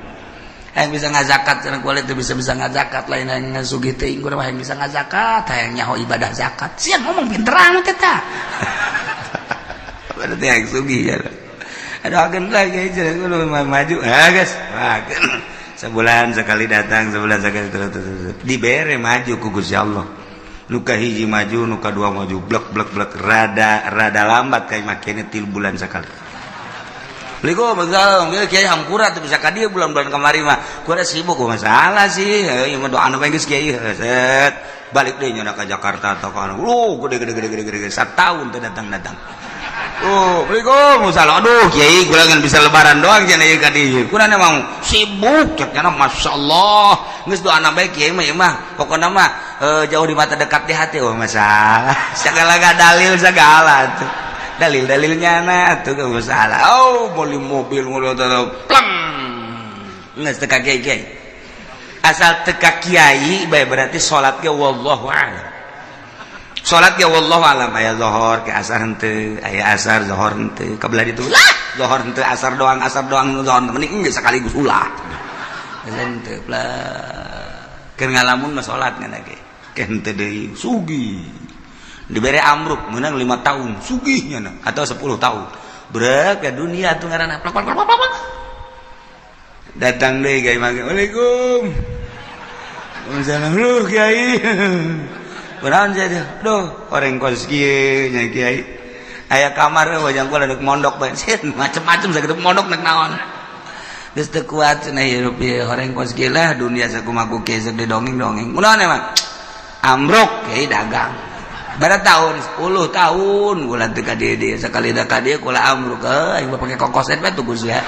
Hayang bisa ngazakat cenah kulit teu bisa-bisa ngazakat lain hayang sugih teuing kudu hayang bisa ngazakat, hayang nyaho ibadah zakat. Sia ngomong pinter amat eta. Berarti hayang sugih ya. Aduh, lagi cenah kudu maju. Ah geus. Sebulan sekali datang, sebulan sekali terus terus. Dibere maju ku Gusti Allah. Nuka hiji maju, nuka dua maju, blek blek blek rada rada lambat kayak makanya 3 bulan sekali. Assalamualaikum, kiai hampura teu bisa ka dieu bulan-bulan kamari mah. Kuda sibuk masalah sih. Heuh mah doa anu geus kiai set. Balik deui nya ka Jakarta atau ka anu. Gede gede gede gede gede satahun teu datang-datang. Oh, Assalamualaikum, salah. Aduh, kiai kula ngan bisa lebaran doang cenah ieu ka dieu. Kuna emang sibuk cek nya masyaallah. Geus doana bae kiai mah ieu mah. Pokona mah jauh di mata dekat di hati. Oh, masalah. Segala dalil segala tuh. Dalil-dalilnya na tuh gak masalah. Oh, beli mobil mobil pleng. Geus teu ka kiai. Asal teu ka kiai bae berarti salat ge wallahu a'lam. Salat ge wallahu a'lam aya zuhur ke asar henteu, aya asar zuhur henteu, kabelah ditu lah zuhur henteu asar doang zuhur mending geus sekaligus ulah. Henteu plek. Keur ngalamun mah salat ngan ge. Ke henteu deui sugih. Dibere amruk menang 5 tahun sugihnya na atau 10 tahun. Brek ke dunia tuh ngaranna plak plak plak plak. Datang deui ka imah. Waalaikum. Waalaikumsalam. Lu kiai. Kunaon sia dia? Duh, orang kos kieu nya kiai. Aya kamar wajang kula dek mondok bae. Macem-macem sakitu mondok nek naon. Geus teu kuat cenah hirup ieu horeng kos kieu lah dunia sakumaha ku kieu didongeng-dongeng. Kunaon emang? Amruk kiai dagang. Bara tahun 10 tahun kula teu ka dieu dieu sakali da ka dieu kula amruk aing mah pake kokoset bae tuh Gus ya.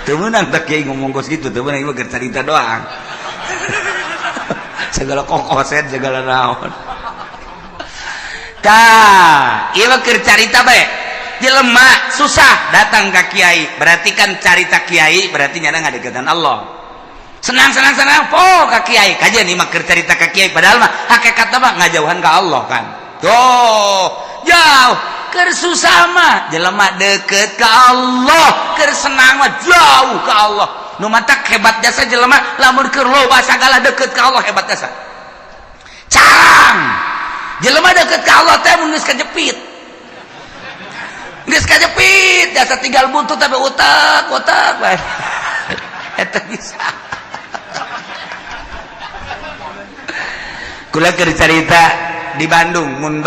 Teu meunang teh kiai ngomong kos kitu teu meunang ieu mah carita doang. Segala kokoset segala naon. Tah, ieu mah keur carita bae. Jelema susah datang ka kiai, berarti kan carita kiai berarti nyana ngadeukeutan Allah. Senang senang senang po ka kiai kajian ieu mah keur carita ka kiai padahal mah hakikatna mah ngajauhan ka Allah kan. Tuh, jauh keur susah mah jelema deukeut ka Allah, keur senang mah jauh ka Allah. Nu matak hebat jasa jelema lamun keur loba sagala deukeut ka Allah hebat jasa. Carang jelema deukeut ka Allah teh mun geus kajepit. Geus kajepit jasa tinggal buntut tapi utak-utak bae. Eta bisa. Kula keur carita di Bandung mun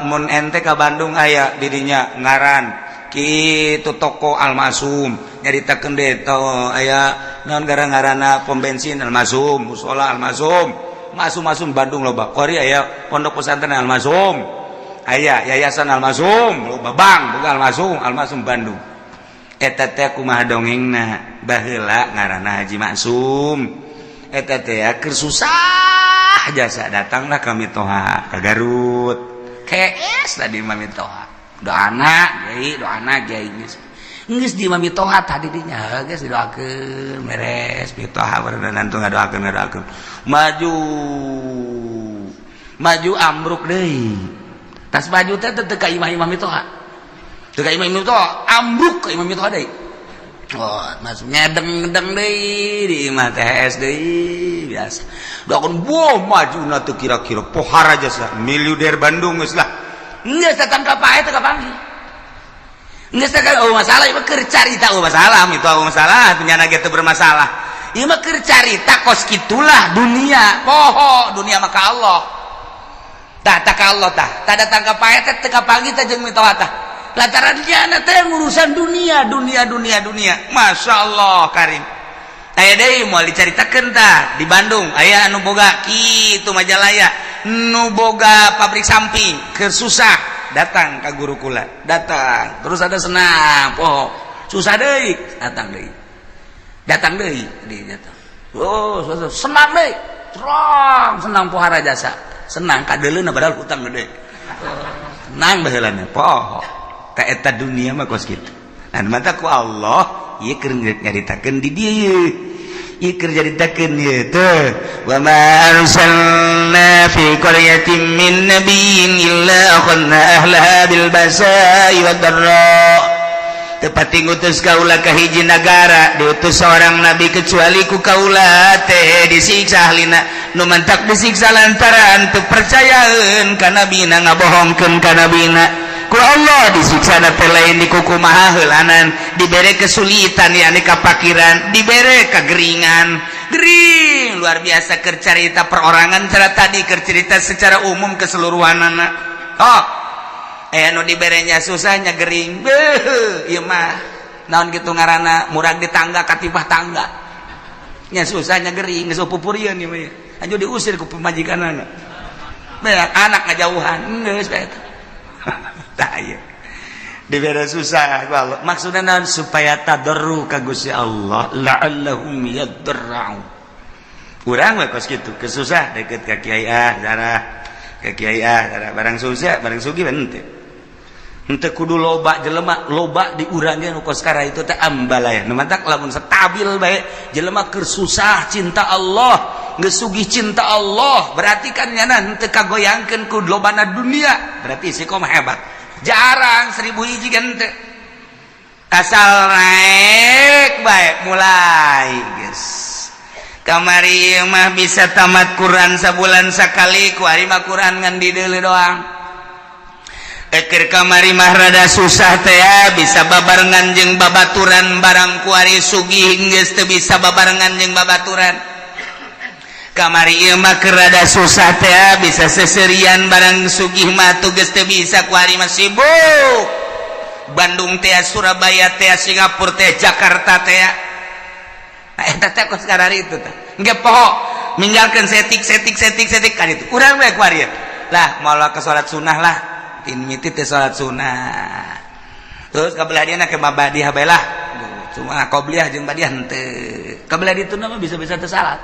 mun ente ka Bandung aya didinya ngaran kitu toko Almasum nyaritakeun deui to aya naon gara-garana pom bensin Almasum musola Almasum masum-masum Bandung loba kori aya pondok pesantren Almasum aya yayasan Almasum loba bank boga Almasum Almasum Bandung eta teh kumaha dongengna baheula ngaranna Haji Maksum eta teh keur susah jasa datanglah kami toha ke Garut KS tadi mami toha doana kiai doana kiai geus geus di mami toha tadi dinya geus didoakeun beres mitoha barenang tuh ngadoakeun ngadoakeun maju maju ambruk deui tas maju teh teu ka imah-imah mitoha teu ka imah-imah mitoha ambruk ka imah mitoha deui. Oh, masuk ngedeng-ngedeng deui di imah THS deui biasa. Doakeun boh majuna teu kira-kira pohara jasa miliuder Bandung geus lah. Geus datang ka pae teu kapanggih. Geus teh kan, oh, masalah ieu mah keur carita. Oh, masalah itu, oh, masalah punya ge teu bermasalah. Ieu mah keur carita kos kitulah dunia. Poho dunia maka Allah tah, tak ka Allah tah, tah datang ka pae teh teu kapanggih teh jeung mitoha tah, lantaran dia teh urusan dunia, dunia, dunia, dunia. Masya Allah karim. Aya deui, moal dicaritakeun tah. Di Bandung aya anu boga kitu Majalaya, nu boga pabrik samping, keur susah datang ka guru kula. Datang terus ada senang, poho susah deui, datang deui, datang deui, di datang, oh, susah, senang deui, terang senang, pohara jasa senang kadeuleuna, padahal hutang gede, senang baheulana, poho ka eta dunia mah kos kitu. Nah, mata ku Allah ieu keur nyaritakeun di dieu, ieu keur nyaritakeun ieu teh, wa ma arsalna fi qaryatin min nabiyyin illa akhadna ahlaha bil basa'i wad dharra. Tepati ngutus kaula ka hiji nagara, diutus seorang nabi, kecuali ku kaula teh disiksa ahlina. Nu mantak disiksa lantaran teu percayaeun ka nabina, ngabohongkeun ka nabina. Ku Allah disiksa teh lain dikukumaha heulanan, dibere kesulitan, yakni kapakiran, dibere kegeringan, gering luar biasa. Keur carita perorangan cara tadi, keur cerita secara umum keseluruhan anak. Oh, eh, nu diberenya susahnya gering. Beuh, ieu mah naon gitu ngaranna, murag di tangga katipah tangga nya, susahnya gering, geus pupurieun ieu mah. Anju diusir ku pamajikanana. Beak anak ngajauhan, geus bae eta. Tah, ieu dibere susah ku Allah maksudna naon? Supaya tadarru ka Gusti Allah, la'allahum yadarra'un. Urang we kos kitu, kesusah deket ka kiai, ah, darah ka kiai, ah, darah. Barang susah, barang sugih henteu. Henteu kudu loba jelema, loba di urang ge nu kos kara itu teh ambalaya. Nu mantak lamun stabil bae jelema, keur susah cinta Allah, geus sugih cinta Allah, berarti kan nyana henteu kagoyangkeun ku lobana dunia, berarti istiqomah hebat. Jarang 1000 hiji kan henteu. Asal naik bae mulai geus. Kamari mah bisa tamat Quran sabulan sakali, ku ari mah Quran ngan dideuleu doang. Eker kamari mah rada susah teh ya, bisa babarengan jeung babaturan, barang kuari sugih geus teu bisa babarengan jeung babaturan. Kamari ieu mah keur rada susah teh ya, bisa seserian, barang sugih mah tuh geus teu bisa. Kuari mah sibuk Bandung teh, Surabaya teh, Singapura teh, Jakarta teh. Nah, eta teh kos karari itu teh engke poho, ninggalkeun setik setik setik setik kan itu. Urang we kuari lah moal ke salat sunnah lah, tin miti teh salat sunnah. Terus kabelah dia ke badiah bae lah, cuma qobliyah jeung badiah henteu. Kabelah ditu mah bisa-bisa teu salat,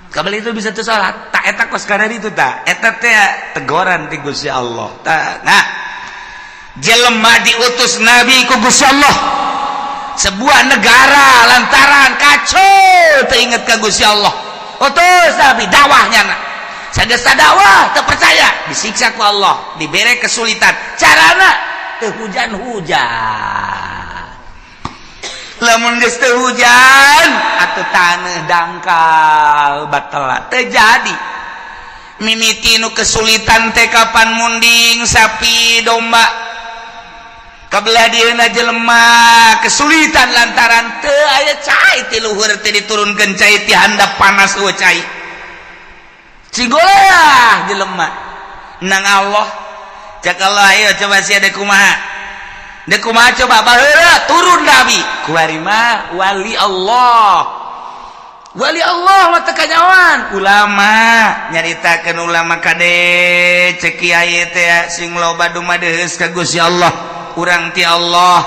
kabelah itu bisa teu salat. Tak eta kos karari itu, tak eta teh tegoran ti Gusti Allah. Tak, nah, jelema diutus nabi ku Gusti Allah sebuah negara lantaran kacau, teu inget ka Gusti Allah. Utus nabi dakwahnya. Nah, sageus dakwah teu percaya, disiksa ku Allah, dibere kesulitan. Carana teu hujan-hujan. Lamun geus teu hujan atuh taneuh dangkal batal teu jadi. Mimiti nu kesulitan teh kapan munding sapi domba. Kabelah dieuna jelema kesulitan lantaran teu aya cai ti luhur, teh diturunkeun cai ti handap, panas eueuh cai. Cigoleah jelema nang Allah. Cek Allah, ayo coba sia dek kumaha, dek kumaha coba. Baheula turun nabi, kuari mah wali Allah. Wali Allah mah teu kanyawan ulama nyaritakeun. Ulama kade, cek kiai teh, sing loba dumadeus ka Gusti Allah. Urang ti Allah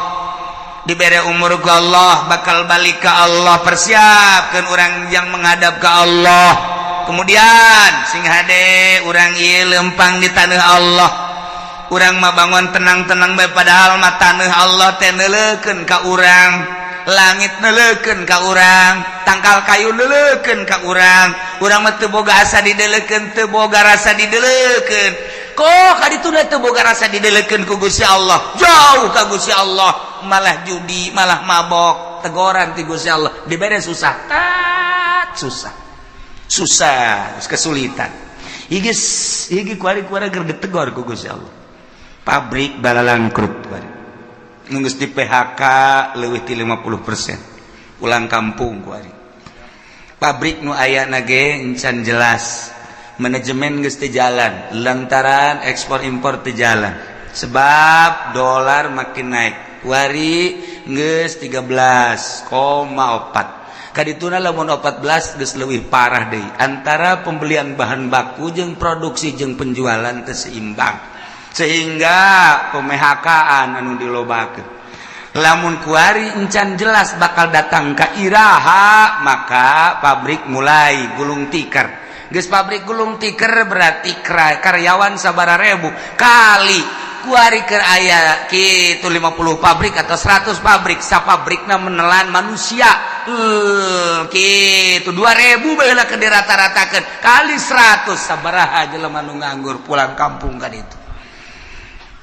dibere umur ku Allah, bakal balik ke Allah, persiapkan orang yang menghadap ke Allah. Kemudian sing hade urang ieu lempang di tanah Allah. Urang mah bangun tenang-tenang bae, padahal mah tanah Allah teh neuleukeun ka urang, langit neuleukeun ka urang, tangkal kayu neuleukeun ka urang. Urang mah teu boga asa dideleukeun, teu boga rasa dideleukeun. Kok kaditu teu boga rasa dideleukeun ku Gusti Allah, jauh ka Gusti Allah, malah judi, malah mabok. Tegoran ti Gusti Allah, dibere susah, tat susah, susah, kesulitan. Igis iki kuari kuari keur ditegor ku Gusti Allah. Pabrik balalangkrut kuari. Nu geus di PHK leuwih ti 50% pulang kampung kuari. Pabrik nu aya ge encan jelas, manajemen geus teu jalan lantaran ekspor impor teu jalan sebab dolar makin naik. Kuari geus 13,4, kadituna lamun 14 geus leuwih parah deui. Antara pembelian bahan baku jeung produksi jeung penjualan teu seimbang, sehingga pemehakaan anu dilobakeun. Lamun kuari encan jelas bakal datang ka iraha, maka pabrik mulai gulung tikar. Geus pabrik gulung tikar, berarti karyawan sabara ribu kali kuari keur aya kitu 50 pabrik atau 100 pabrik, sapabrikna menelan manusia kitu 2000 baheula keur dirata-ratakeun kali 100, sabaraha jelema nu nganggur pulang kampung kan. Itu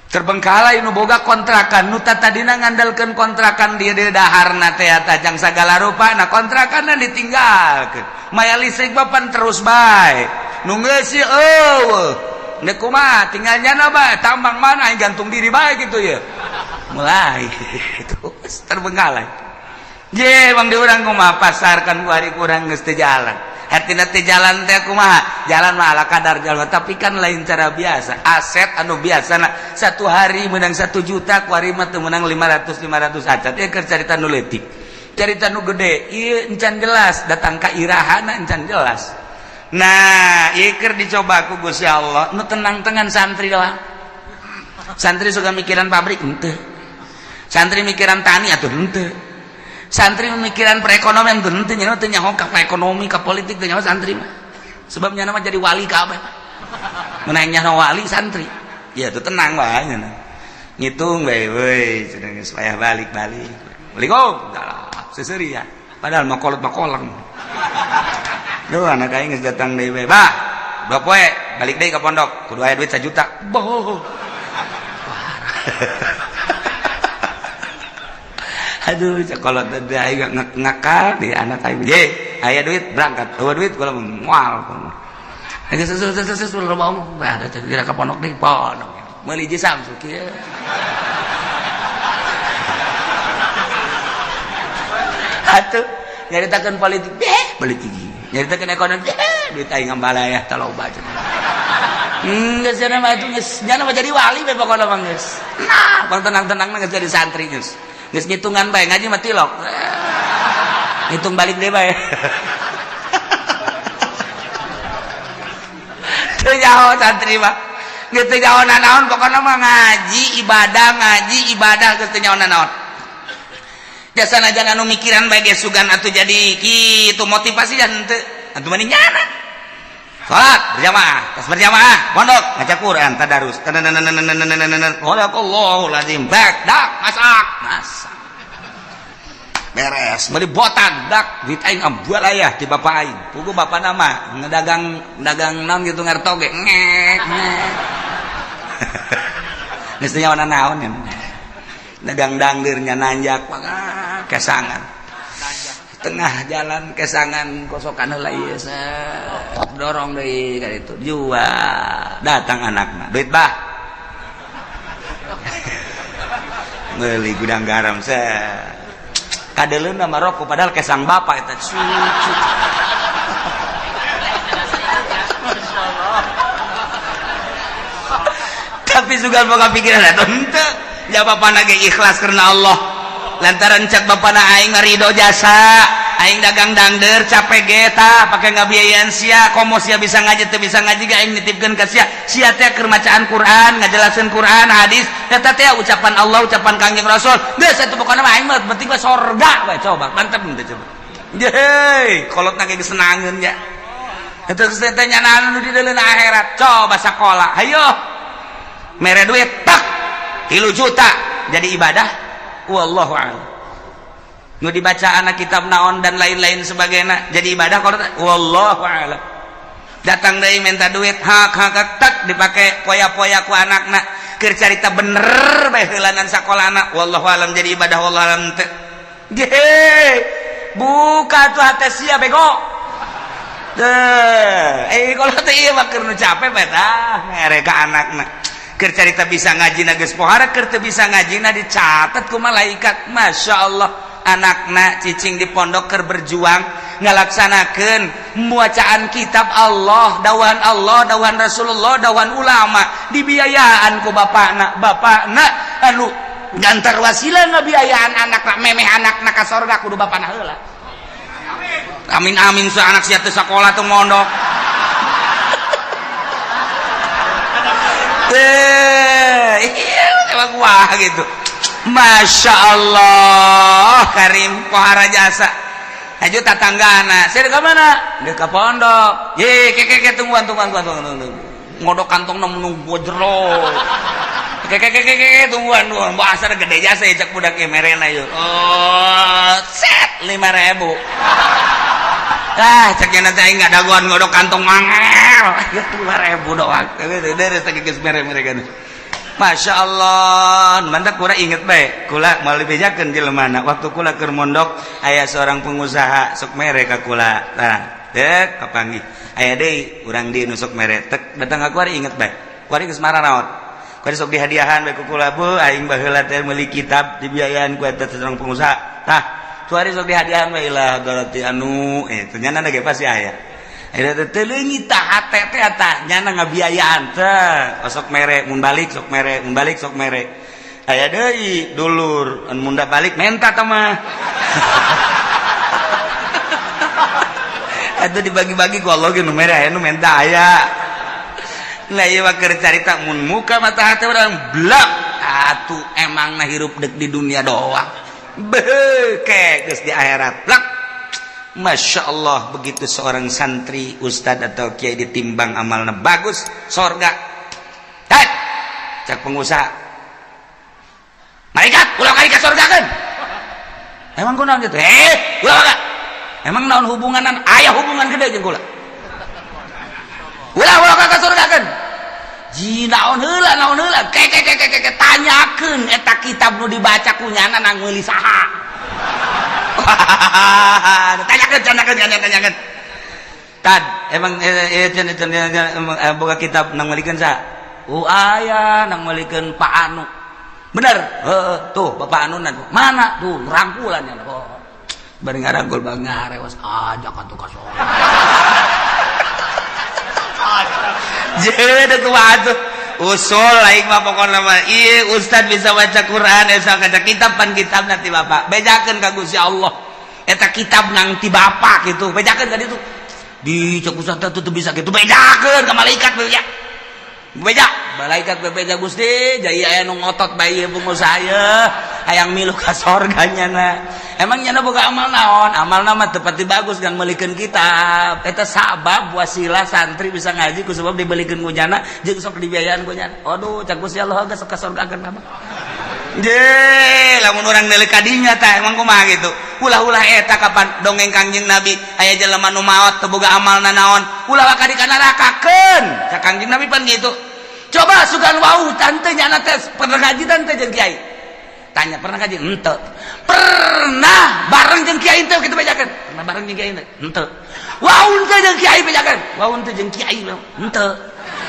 terbengkalai. Nu boga kontrakan, nu tadina ngandalkeun kontrakan dia di daharna teh tajang sagala rupa, nah kontrakan ditinggalkeun, maya listrik bapan terus bae nu ngeusi eueuh. Nek kumaha tinggal nyana bae, tambang mana aing gantung diri bae gitu ya. Mulai terus terbengkalai je bang. Di urang kumaha pasar kan kuari kurang geus teu jalan. Hartina teu jalan teh kumaha? Jalan mah ala kadar jalan, tapi kan lain cara biasa. Aset anu biasa nah, satu hari menang 1 juta, kuari mah teu menang 500 500 acan. Ieu keur carita nu leutik. Carita nu gede ieu encan jelas datang ka irahana, encan jelas. Nah, ieu keur dicoba ku Gusti Allah. Nu tenang-tenang santri lah. Santri suka mikiran pabrik henteu, santri mikiran tani atuh henteu, santri memikiran perekonomian tuh henteu. Nya teu nyaho ka ekonomi, ka politik teu nyaho santri mah, sebab nya mah jadi wali kabeh. Mun aing nyaho wali santri ya tuh tenang wae nya, ngitung bae weuy cenah geus payah balik-balik. Assalamualaikum seseuri ya, padahal mah kolot mah kolang. Duh, anak aing geus datang deui bae, bah 2 poe balik deui ka pondok kudu aya duit 1 juta. Boh, parah. Aduh, kalau tadi aing ngakal di anak aing ye aya duit berangkat, eueuh duit kula moal. Aja susu susu susu loba omong bah da kira ka pondok deui, pondok meuli hiji Samsu kieu. Atuh nyaritakeun politik deh, politik nyaritakeun ekonomi deh, duit aing ngambalayah taloba cenah. Geus cenah mah itu geus nyana mah jadi wali we pokona mah geus. Nah, bang tenang-tenang geus jadi santri, geus. Geus ngitungan bae, ngaji mah tilok. Ngitung balik deui bae. Teu nyaho santri mah. Geus teu nyaho nanaon pokona mah, ngaji ibadah, ngaji ibadah, geus teu nyaho nanaon. Jasa najan anu mikiran bae ge sugan atuh jadi kitu motivasi dan henteu atuh mending nyana. Salat berjamaah, tas berjamaah, pondok ngaca Quran, tadarus. Sadaqallahul azim. Bak, dak, masak, masak. Beres, meuli botan, dak, duit aing ambual aya di bapak aing. Pugu bapak nama ngedagang dagang naon gitu ngarto ge ngek ngek. Geus teu nyaho naon ya. Dagang dangdirnya nanjak kesangan. Tengah jalan kesangan kosokan heula ieu, dorong deui ka ditu jual. Datang anakna, duit bah, meuli gudang garam set kadeleuna mah rokok, padahal kesang bapak eta cucu. Tapi sugan boga pikiran eta henteu ya, bapana ge ikhlas karena Allah lantaran cek bapana aing ridho jasa aing dagang dangder capek ge tah pake ngabiayaan sia, komo sia bisa ngaji teu bisa ngaji ge aing nitipkeun ka sia, sia teh keur macaan Quran, ngajelaseun Quran hadis eta teh ucapan Allah, ucapan Kangjeng Rasul. Geus atuh pokona mah aing mah penting mah sorga we. Coba mantep henteu coba. Yeay, kolotna ge geus senangeun ya eta geus teh nyanaan nu di deuleuna akhirat. Coba sakola hayo mere duit tak 3 juta jadi ibadah, wallahu a'lam. Nu dibaca anak kitab naon dan lain-lain sebagainya jadi ibadah kalau wallahu a'lam. Datang deui minta duit hak hak tak dipake poya-poya ku anakna keur carita bener bae heulanan sakolana, wallahu a'lam jadi ibadah, wallahu a'lam teu. Ye, buka tuh hate sia bego. Deh, kalau teh ieu mah keur nu capek bae tah mere ka anakna. Keur carita bisa ngaji na geus pohara, keur teu bisa ngaji na dicatat ku malaikat. Masya Allah, anakna cicing di pondok keur berjuang ngalaksanakeun bacaan kitab Allah, dawan Allah, dawan Rasulullah, dawan ulama, dibiayaan ku bapakna. Bapakna anu gantar wasilah ngabiayaan anakna, memeh anakna ka sorga kudu bapakna heula. Amin amin, sa anak sia teu sakola, teu mondok. Teh, iya emang wah gitu. Masya Allah, Karim pohara jasa. Aju tatanggana, saya ke mana? Dia ke pondok. Ye, ke ke ke tungguan tungguan tungguan tungguan tungguan. Ngodok kantong nunggu jero. Ke ke ke ke ke tungguan tungguan. Bahasa gede jasa ya cek budak merena yuk. Oh, set 5.000. Ah, ceknya nanti aing nggak dagoan ngodok kantong mangel. 5.000 doang. Dari segi geus mere-mere kan. Masya Allah, mantap. Kula inget bae, kula mau dibejakeun jelema. Waktu kula keur mondok aya seorang pengusaha sok mere ka kula. Tah, dek kapanggih. Aya deui urang di nu sok mere. Tek datang ka kuari, inget bae. Kuari geus mararaot. Kuari sok dihadiahan bae ku kula, bu, aing baheula teh meuli kitab dibiayaan ku eta seorang pengusaha. Tah, kuari sok dihadiahan bae ilah berarti anu ternyata ge pasti aya. Nyana ngabiayaan teh sok mere, mun balik sok mere, mun balik sok mere. Aya deui dulur anu mun balik menta teh mah. Atuh dibagi-bagi ku Allah ge nu mere aya nu menta aya. Nah ieu mah keur carita mun muka mata hate urang blak atuh emangna hirup deuk di dunia doang. Beuh ke geus di akhirat blak. Masya Allah, begitu seorang santri, ustad atau kiai ditimbang amalnya bagus, sorga. Hei, cak pengusaha, malaikat ulah kali ke sorga kan? Emang kunaon gitu? Eh, ulah kak. Emang naon hubunganan? Aya hubungan gede jeung kula. Ulah ulah ka sorga kan? Ji naon heula, naon heula? Ke ke ke ke ke tanyakeun eta kitab nu dibaca ku nyana nang meuli saha. Tanyakan, tanyakan, tanyakan, tanyakan. Tad, emang boga kitab nang melikeun sa? Oh, aya nang melikeun Pak Anu. Bener? Heeh, tuh Bapak Anu nan. Mana? Tuh rangkulan ya. Oh. Bari ngarangkul bang ngarewas ajak atuh ka sorga. Jeung kumaha atuh? Usul aing mah pokona mah ieu ustad bisa baca Quran esa kaca kitab pan kitab nanti bapak bejakeun ka Gusti Allah eta kitab nang ti bapak gitu bejakeun ka ditu di cek ustad teh teu bisa gitu bejakeun ka malaikat beja beja malaikat bebeja Gusti jaya aya nu ngotot bae ieu pengusaha ye hayang milu ka sorga nyana. Emang nyana boga amal naon? Amalna mah teu pati bagus kan meulikeun kitab eta sabab wasilah santri bisa ngaji ku sebab dibelikeun ku nyana jeung sok dibiayaan ku nyana. Aduh cak Gusti Allah geus ka sorgakeun mah. Je lamun urang neuleuk ka dinya tah emang kumaha gitu. Ulah-ulah eta kapan dongeng Kangjeng Nabi aya jelema nu maot teu boga amalna naon, ulah ka di nerakakeun cak Kangjeng Nabi pan gitu. Coba sugan wau tante nyana teh pernah ngaji tante jeung kiai. Tanya pernah ngaji? Henteu. Pernah bareng jeung kiai teu kitu bejakeun? Pernah bareng jeung kiai teu? Henteu. Wau teu jeung kiai bejakeun? Wau teu jeung kiai henteu.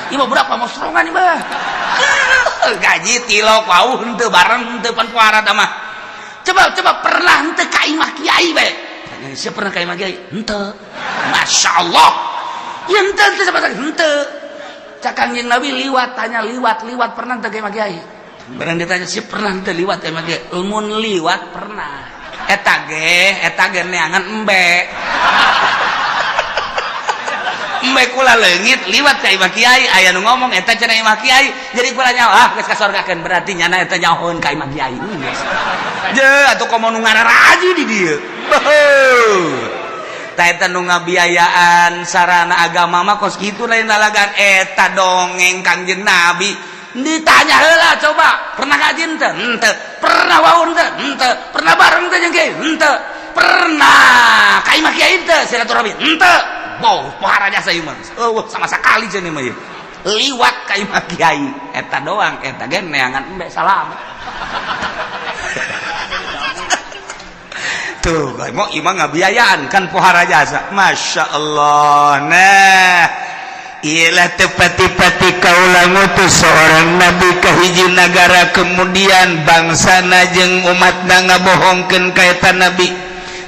Ieu mah berapa mosrongan ieu mah. Gaji tilok wau henteu bareng henteu pan puara tah mah. Coba coba pernah henteu ka imah kiai bae? Tanya sia pernah ka imah kiai? Henteu. Masyaallah. Ieu henteu henteu sama henteu. Cak Kangjeng Nabi liwat tanya liwat liwat pernah teu ka imah kiai? Barang ditanya si pernah teu liwat ka imah kiai? Mun liwat pernah. Eta ge neangan embe. Embe kula leungit liwat ka imah kiai aya nu ngomong eta cenah imah kiai. Jadi kula nyaho ah geus kasorgakeun berarti nyana eta nyahoeun ka imah kiai. Je atuh komo nu ngararaji di dieu. Tah eta nu ngabiayaan sarana agama mah kos kitu lain lalagan eta dongeng Kangjeng Nabi. Ditanya heula coba, pernah ngaji henteu? Henteu. Pernah wau henteu? Henteu. Pernah bareng teh jeung kiai? Henteu. Pernah ka imah kiai henteu silaturahmi? Henteu. Boh, pohara jasa ieu mah. Eueuh sama sakali cenah mah ieu. Liwat ka imah kiai eta doang eta ge neangan embe salam. Tuh, mau imah ngabiayaan kan pohara jasa. Masya Allah. Nah, Ialah tepati-pati kaula ngutus seorang nabi ke hiji nagara, kemudian bangsana jeung umatna ngabohongkeun ka eta nabi,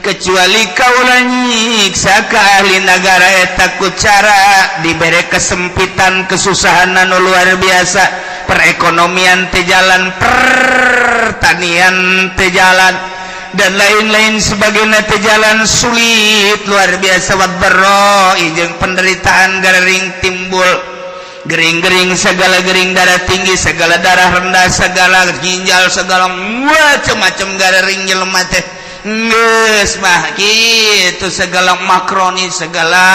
kecuali kaula nyiksa ka ahli nagara eta ku cara dibere kesempitan, kesusahan anu luar biasa, perekonomian teu jalan, pertanian teu jalan, dan lain-lain sebagainya teu jalan, sulit luar biasa, wadh-dharra jeung penderitaan gering timbul, gering-gering segala, gering darah tinggi segala, darah rendah segala, ginjal segala, macam-macam gering jelema teh geus mah gitu, segala makroni segala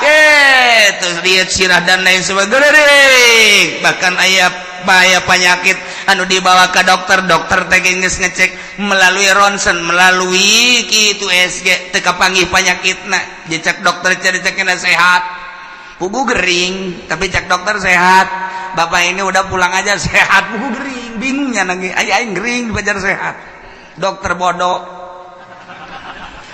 gitu, lihat sirah dan lain sebagainya. Bahkan aya bahaya penyakit anu dibawa ke dokter, dokter teh geus ngecek melalui rontgen, melalui kitu USG, teu kapanggih penyakitna. Dicek dokter, cek sehat, pugu gering, tapi cek dokter sehat, "Bapak ini udah pulang aja, sehat." Pugu gering, bingungnya nangis aing gering dipajar sehat, dokter bodoh.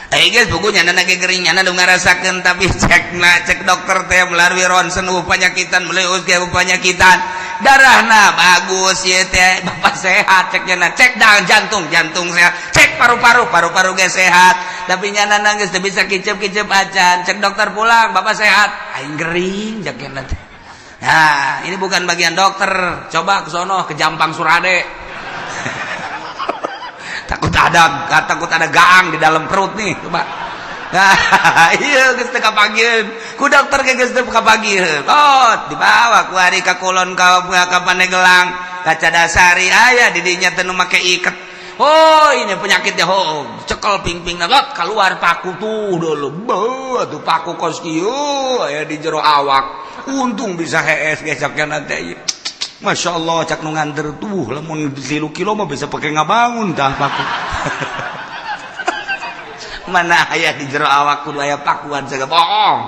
Eh guys, bukunya lagi gering, nyana nu ngarasakeun, tapi cek na cek dokter teh melalui rontgen penyakitan, melalui USG penyakitan, darahna bagus ya teh, "Bapak sehat," cek nyana. Cek dah jantung, jantung sehat. Cek paru-paru, paru-paru ge sehat, tapi nyana nangis teu bisa kicep-kicep acan. Cek dokter, "Pulang, bapak sehat." Aing gering cek nyana teh. Nah, ini bukan bagian dokter. Coba ke sono, ke Jampang Surade, takut ada gaang di dalam perut nih, coba. Nah, iya geus teu kapanggieun ku dokter ge, geus teu kapanggieun. Oh, dibawa ku ari ka kulon, ka Pandeglang, ka Cadasari, aya di dinya teh nu make iket. Oh, ini penyakitnya. Oh, cekel pingping lot, keluar paku tuh dulu. Beuh, tuh paku kos kieu aya di jero awak. Untung bisa hees gesoknya nanti. Masya Allah, cak nu nganter tuh, lamun 3 kilo mah bisa pakai ngabangun tah paku. Mana aya di jero awak kudu aya pakuan segala, bohong.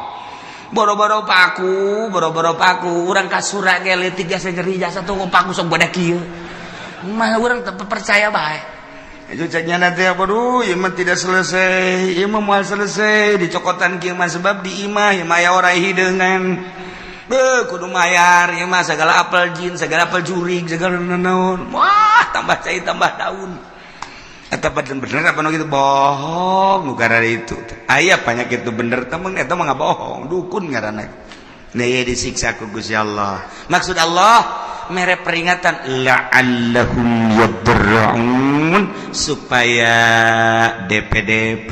Boro-boro paku, boro-boro paku, urang kasura ge leutik jasa nyeri jasa tuh paku sok bodak kieu. Mah urang teu percaya bae. Itu ceknya nanti apa, duh, ieu mah tidak selesai, ieu mah moal selesai dicokotan kieu mah, sebab di imah ieu mah aya oray hideungan. Beuh, kudu mayar ieu mah segala, apel jin segala, apel jurig segala, naon. Wah, tambah cai tambah daun. Eta bener apa nu gitu, bohong nu itu. Aya penyakit itu bener temen, eta mah bohong, dukun ngaranna. Nah, ieu disiksa ku Gusti Allah. Maksud Allah mere peringatan la'allahum yadarra'un, supaya DPDP,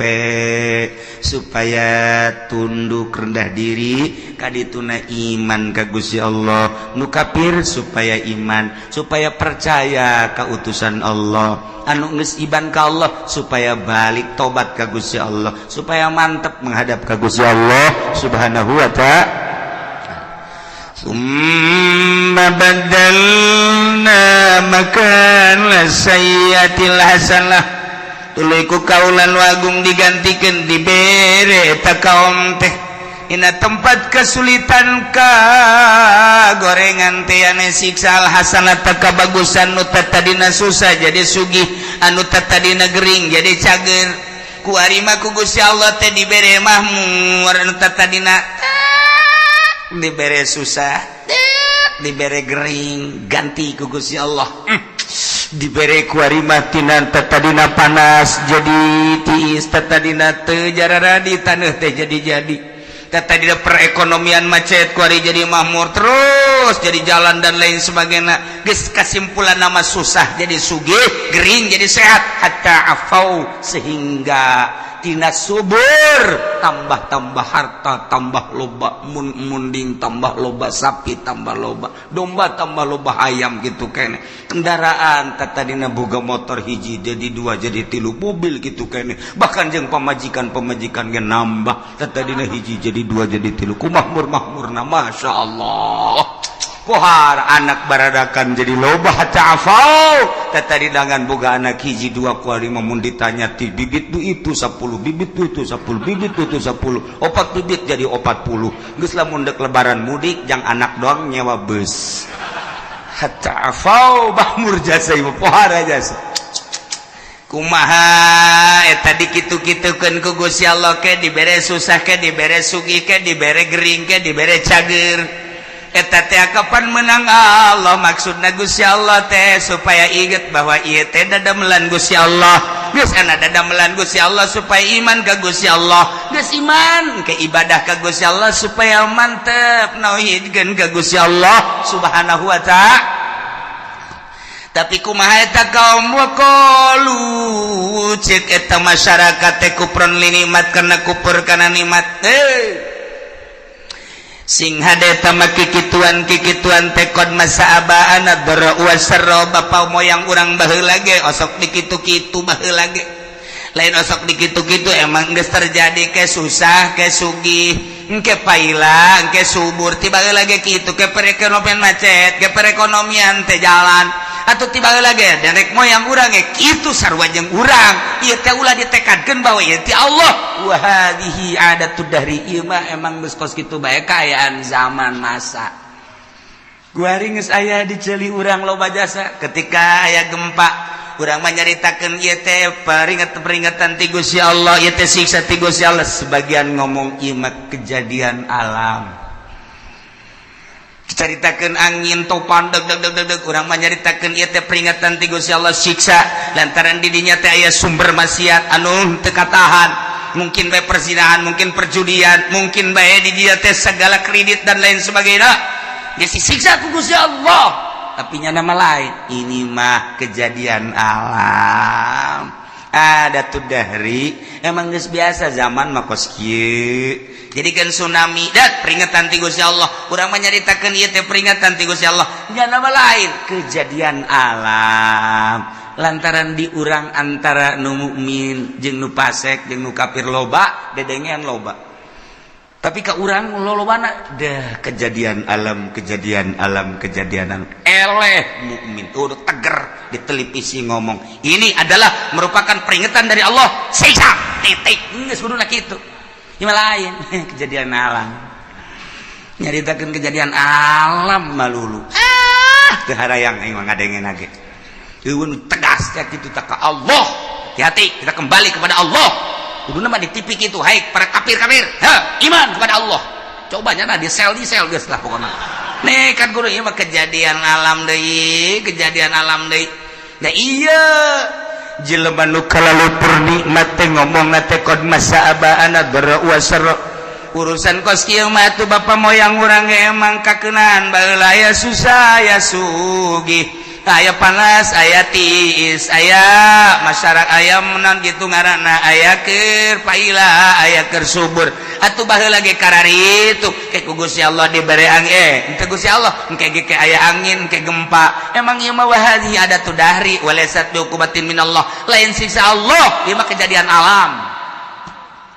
supaya tunduk rendah diri kadituna iman ka Gusti Allah. Nu kafir supaya iman, supaya percaya ka utusan Allah. Anu geus iman ka Allah supaya balik tobat ka Gusti Allah, supaya mantep menghadap ka Gusti Allah Subhanahu wa Ta'ala. ثم بدلنا مكان السيئة الحسنة, tuluy ku kaula nu agung digantikan, dibere eta kaum teh dina tempat kesulitan ka gorengan teh ane siksa, al hasanata kabagusan. Nu tadina susah jadi sugih, anu tadina gering jadi cager, ku arima ku Gusti Allah teh dibere mahmur. Anu tadina dibere susah, dibere gering, ganti ku Gusti Allah dibere ku arima tina tadina panas jadi tiis, tadina teu jararadi taneuh teh jadi jadi, tadina perekonomian macet kuari jadi makmur, terus jadi jalan dan lain sebagainya. Geus kesimpulan nama susah jadi sugih, gering jadi sehat, hatta afau, sehingga tina subur tambah-tambah, harta tambah loba, mun munding tambah loba, sapi tambah loba, domba tambah loba, ayam gitu kene, kendaraan tadina boga motor hiji jadi dua, jadi tilu, mobil gitu kene. Bahkan jeung pamajikan, pamajikan ge nambah, tadina hiji jadi dua, jadi tilu. Ku makmur makmurna, Masya Allah. Pohar anak baradakan jadi loba, hatta afau. Tadi dangan boga anak hiji dua kuali, mun ditanya ti bibit du itu 10 bibit, du itu 10 bibit, du itu 10, opat bibit jadi 40. Geus lamun dek lebaran mudik jang anak doang nyewa bus. Hatta afau, makmur jasa ieu, pohara jasa. Kumaha Eta dikitu-kitukeun ku Gusti Allah, ke dibere susah, ke dibere sugih, ke dibere gering, ke dibere cager. Eta teh kapan menang Allah? Maksudna Gusti Allah teh supaya inget bahwa ieu teh dadamelan Gusti Allah. Geus ana dadamelan Gusti Allah supaya iman ka Gusti Allah. Geus iman ke ibadah ka Gusti Allah supaya mantep nauhidkeun ka Gusti Allah Subhanahu wa Ta'ala. Tapi kumaha eta kaum? Waqalu, cek eta masyarakat teh, kufron li nikmat, karena kufur kana nikmat. Eh, sing hade eta mah kikituan kikituan teh qad massa abaana dharra wasarra, bapa moyang urang baheula ge osok dikitu-kitu baheula ge. Lain osok dikitu-kitu, emang geus terjadi, ke susah ke sugih, engke paila engke subur, tiba lagi kitu, ke perekonomian macet, ke perekonomian teh jalan atau tiba lagi nenek moyang urang ge kitu, sarua jeung urang. Ieu teh ulah ditekadkeun bahwa ieu ti Allah. Wa hadhihi adatud dahri, ieu mah emang geus kos kitu bae kaayaan zaman masa. Kuari geus aya di ceuli urang loba jasa. Ketika aya gempa, urang mah nyaritakeun ieu teh peringatan-peringatan ti Gusti Allah, ieu teh siksa ti Gusti Allah. Sebagian ngomong ieu mah kejadian alam. Caritakeun angin topan deg deg deg deg deg, urang mah nyaritakeun ieu teh peringatan ti Gusti Allah, siksa, lantaran di dinya teh aya sumber maksiat anu teu katahan, mungkin bae perzinahan, mungkin perjudian, mungkin bae di dia teh segala kredit dan lain sebagainya. Geus disiksa ku Gusti Allah. Tapi nya nama lain, ini mah kejadian alam, ada tuh dari emang geus biasa zaman mah kos kieu. Jadi kan tsunami dat peringatan ti Gusti Allah, urang mah nyaritakeun ieu teh peringatan ti Gusti Allah. Nya nama lain, kejadian alam, lantaran di urang antara nu mukmin jeung nu fasik jeung nu kafir loba dedengean loba, tapi ka urang lolobana dah kejadian alam, kejadian alam, kejadian alam. Eleh mukmin udah teger di televisi ngomong ini adalah merupakan peringatan dari Allah, siksa, titik. Geus kuduna kitu. Ieu lain kejadian alam, nyaritakeun kejadian alam malulu. Ah, teu harayang aing mah ngadengen ge. Eueun tegas ya kitu tak ka Allah. Hati-hati, kita kembali kepada Allah. Kuduna mah di TV kitu, hai para kafir-kafir, ha, iman kepada Allah. Coba nya di sel, di sel geus lah pokokna. Nih kan guru, ieu mah kejadian alam deui, kejadian alam deui. Nah, iya jelema nu kalalupur nikmat teh ngomong teh qad massa abaana dharra wasarra. Urusan kos kieu mah tuh bapa moyang urang ge emang kakeunaan baheula, aya susah aya sugih, aya panas aya tiis, aya masyarakat aya menan gitu ngaranna, aya keur paila aya keur subur. Atuh baheula ge kararitu ke ku Gusti Allah dibere angin, eh henteu Gusti Allah, engke ge ke aya angin ke gempa. Emang ieu mah wahadhi adatud dahri walaysat biuqubatin minallah, lain siksa Allah, ieu mah kejadian alam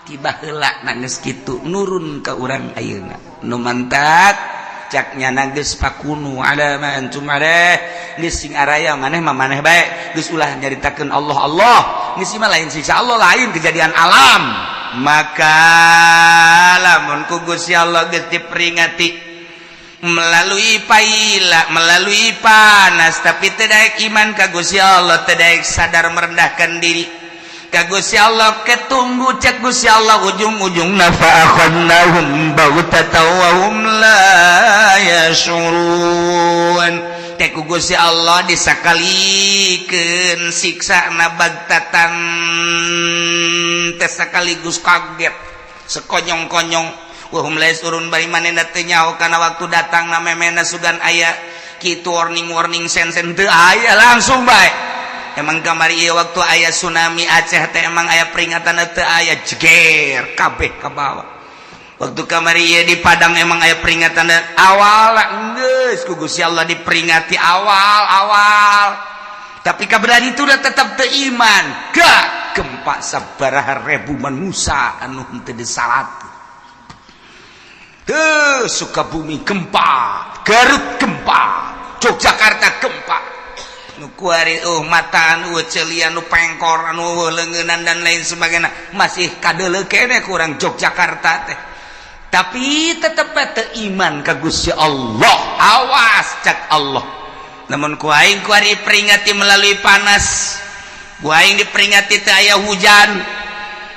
tiba heula. Geus kitu nurun ka urang ayeuna nu mantak cak nyana geus fakunu ala ma antum alaih, geus sing araya maneh mah maneh bae, geus ulah nyaritakeun Allah Allah, geus mah lain siksa Allah, lain kejadian alam. Maka lamun ku Gusti Allah geus diperingati melalui paila, melalui panas, tapi tidak iman ka Gusti Allah, tidak sadar merendahkan diri ka Gusti Allah, ketunggu cek Gusti Allah ujung-ujung fa akhadnahum baghtatan wa hum la yash'urun. Teh ku Gusti Allah disakalikeun siksa na baghtatan teh sekaligus kaget sekonyong-konyong, wa hum la yash'urun, bari manehna teu nyaho kana waktu datang na memena sugan aya kitu warning warning sen sen teu aya, langsung bae. Emang kamari ieu waktu aya tsunami Aceh teh emang aya peringatan teu aya, jeger kabeh ka bawah. Waktu kamari ieu di Padang emang aya peringatan awal, geus ku Gusti Allah diperingati awal awal, tapi kaberan itu udah tetap teu iman. Gak gempa sabaraha ribu manusia anu henteu disalat. Tuh Sukabumi gempa, Garut gempa, Yogyakarta gempa, nu kuari oh mataan celian, nu pengkor anu leungeunnan dan lain sebagainya, masih kadeuleu keneh kurang Yogyakarta teh, tapi tetep teu iman ka Gusti Allah. Awas cak Allah, namun ku aing kuari peringati melalui panas. Ku aing diperingati teu aya hujan,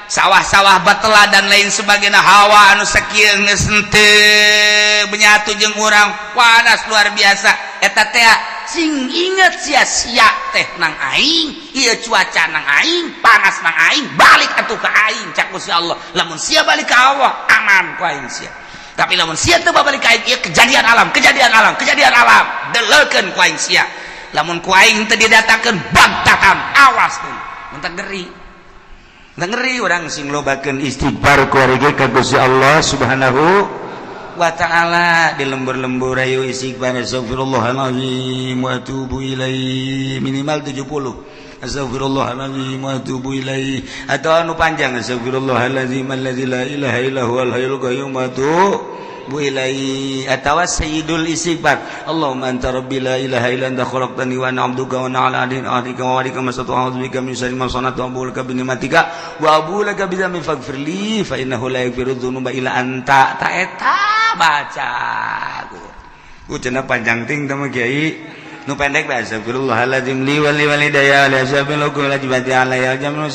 sawah-sawah batela dan lain sebagainya. Hawa anu sakieu geus henteu menyatu jeung urang, panas luar biasa. Eta teh sing inget sia-sia teh nang aing, ieu cuaca nang aing, panas nang aing, balik atuh ka aing, cak Gusti Allah. Lamun sia balik ka Allah, aman ku aing sia. Tapi lamun sia teu balik ka aing, ieu kejadian alam, kejadian alam, kejadian alam, deleukeun ku aing sia. Lamun ku aing teu didatangkeun bagtatan, awas tuh. Mun ngeri. Ngeri urang sing lobakeun istighfar ku ka Gusti Allah Subhanahu wa ta'ala. Di lembur-lembur ayo istighfar, astagfirullahalazim wa atubu ilaih, minimal 70, astagfirullahalazim wa atubu ilaih, atau anu panjang, astagfirullahalazim allazi la ilaha illa huwal hayyul qayyum wa atubu ilaih, atawa sayyidul istighfar, Allahumma anta rabbi la ilaha illa anta khalaqtani wa ana 'abduka wa ana 'ala ahdika wa wa'dika mastata'tu, a'udzu bika min syarri ma sana'tu, abu'u laka bi ni'matika wa abu'u laka bi dzambi, faghfir li fa innahu la yaghfiru dzunuba illa anta. Ta eta baca ku cenah panjang ting teh mah, kiai. Nu pendek bae, astagfirullahaladzim li wa li walidayya li ashabil hukum wajibati alayya jamnu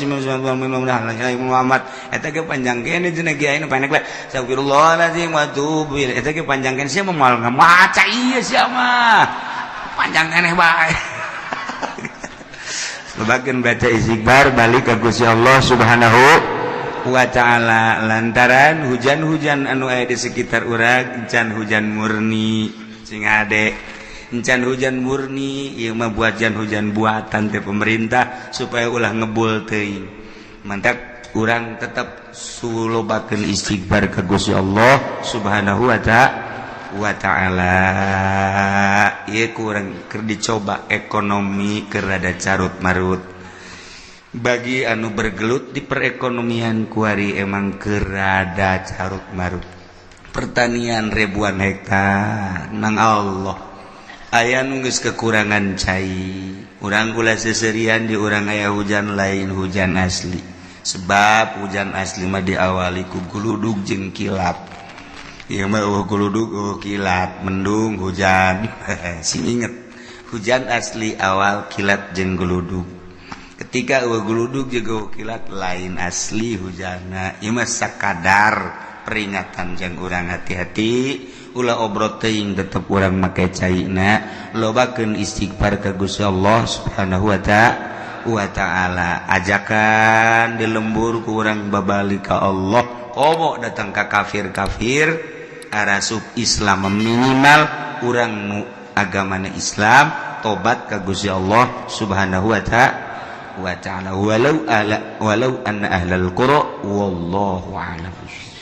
Muhammad. Eta ge panjang kene cenah kiai. Nu pendek bae, astagfirullahaladzim wa atubu ilaih. Eta ge panjang kene, sia mah moal ngamaca ieu, sia mah panjang keneh bae. Lobakeun baca istighfar, balik ka Gusti Allah Subhanahu wa ta'ala, lantaran hujan-hujan anu aya di sekitar urang encan hujan murni. Sing ade, encan hujan murni. Ieu mah buatan, hujan buatan teh pemerintah supaya ulah ngebul teuing. Mantap, urang tetap sulobakeun istighfar ka Gusti Allah Subhanahu wa ta'ala. Ieu kurang keur dicoba, ekonomi keur rada carut marut. Bagi anu bergelut di perekonomian kuari emang keur rada carut marut. Pertanian ribuan hektar nang Allah aya nu geus kekurangan cai. Urang ulah seserian, di urang aya hujan, lain hujan asli, sebab hujan asli mah diawali ku guludug jeung kilat. Ieu mah euweuh guludug, euweuh kilat, mendung hujan. Sing inget, hujan asli awal kilat jeung guludug. Ketika euweuh guludug jeung euweuh kilat, lain asli hujanna. Ieu mah sakadar peringatan jang urang hati-hati, ulah obrot teuing, tetep urang make caina, lobakeun istighfar ka Gusti Allah Subhanahu wa ta'ala. Ajakan di lembur ku urang babalik ka Allah, komo datang ka kafir-kafir arasup Islam, minimal urang nu agamana Islam tobat ka Gusti Allah Subhanahu wa ta'ala. Walau ala walau anna ahlal qura, wallahu a'lam.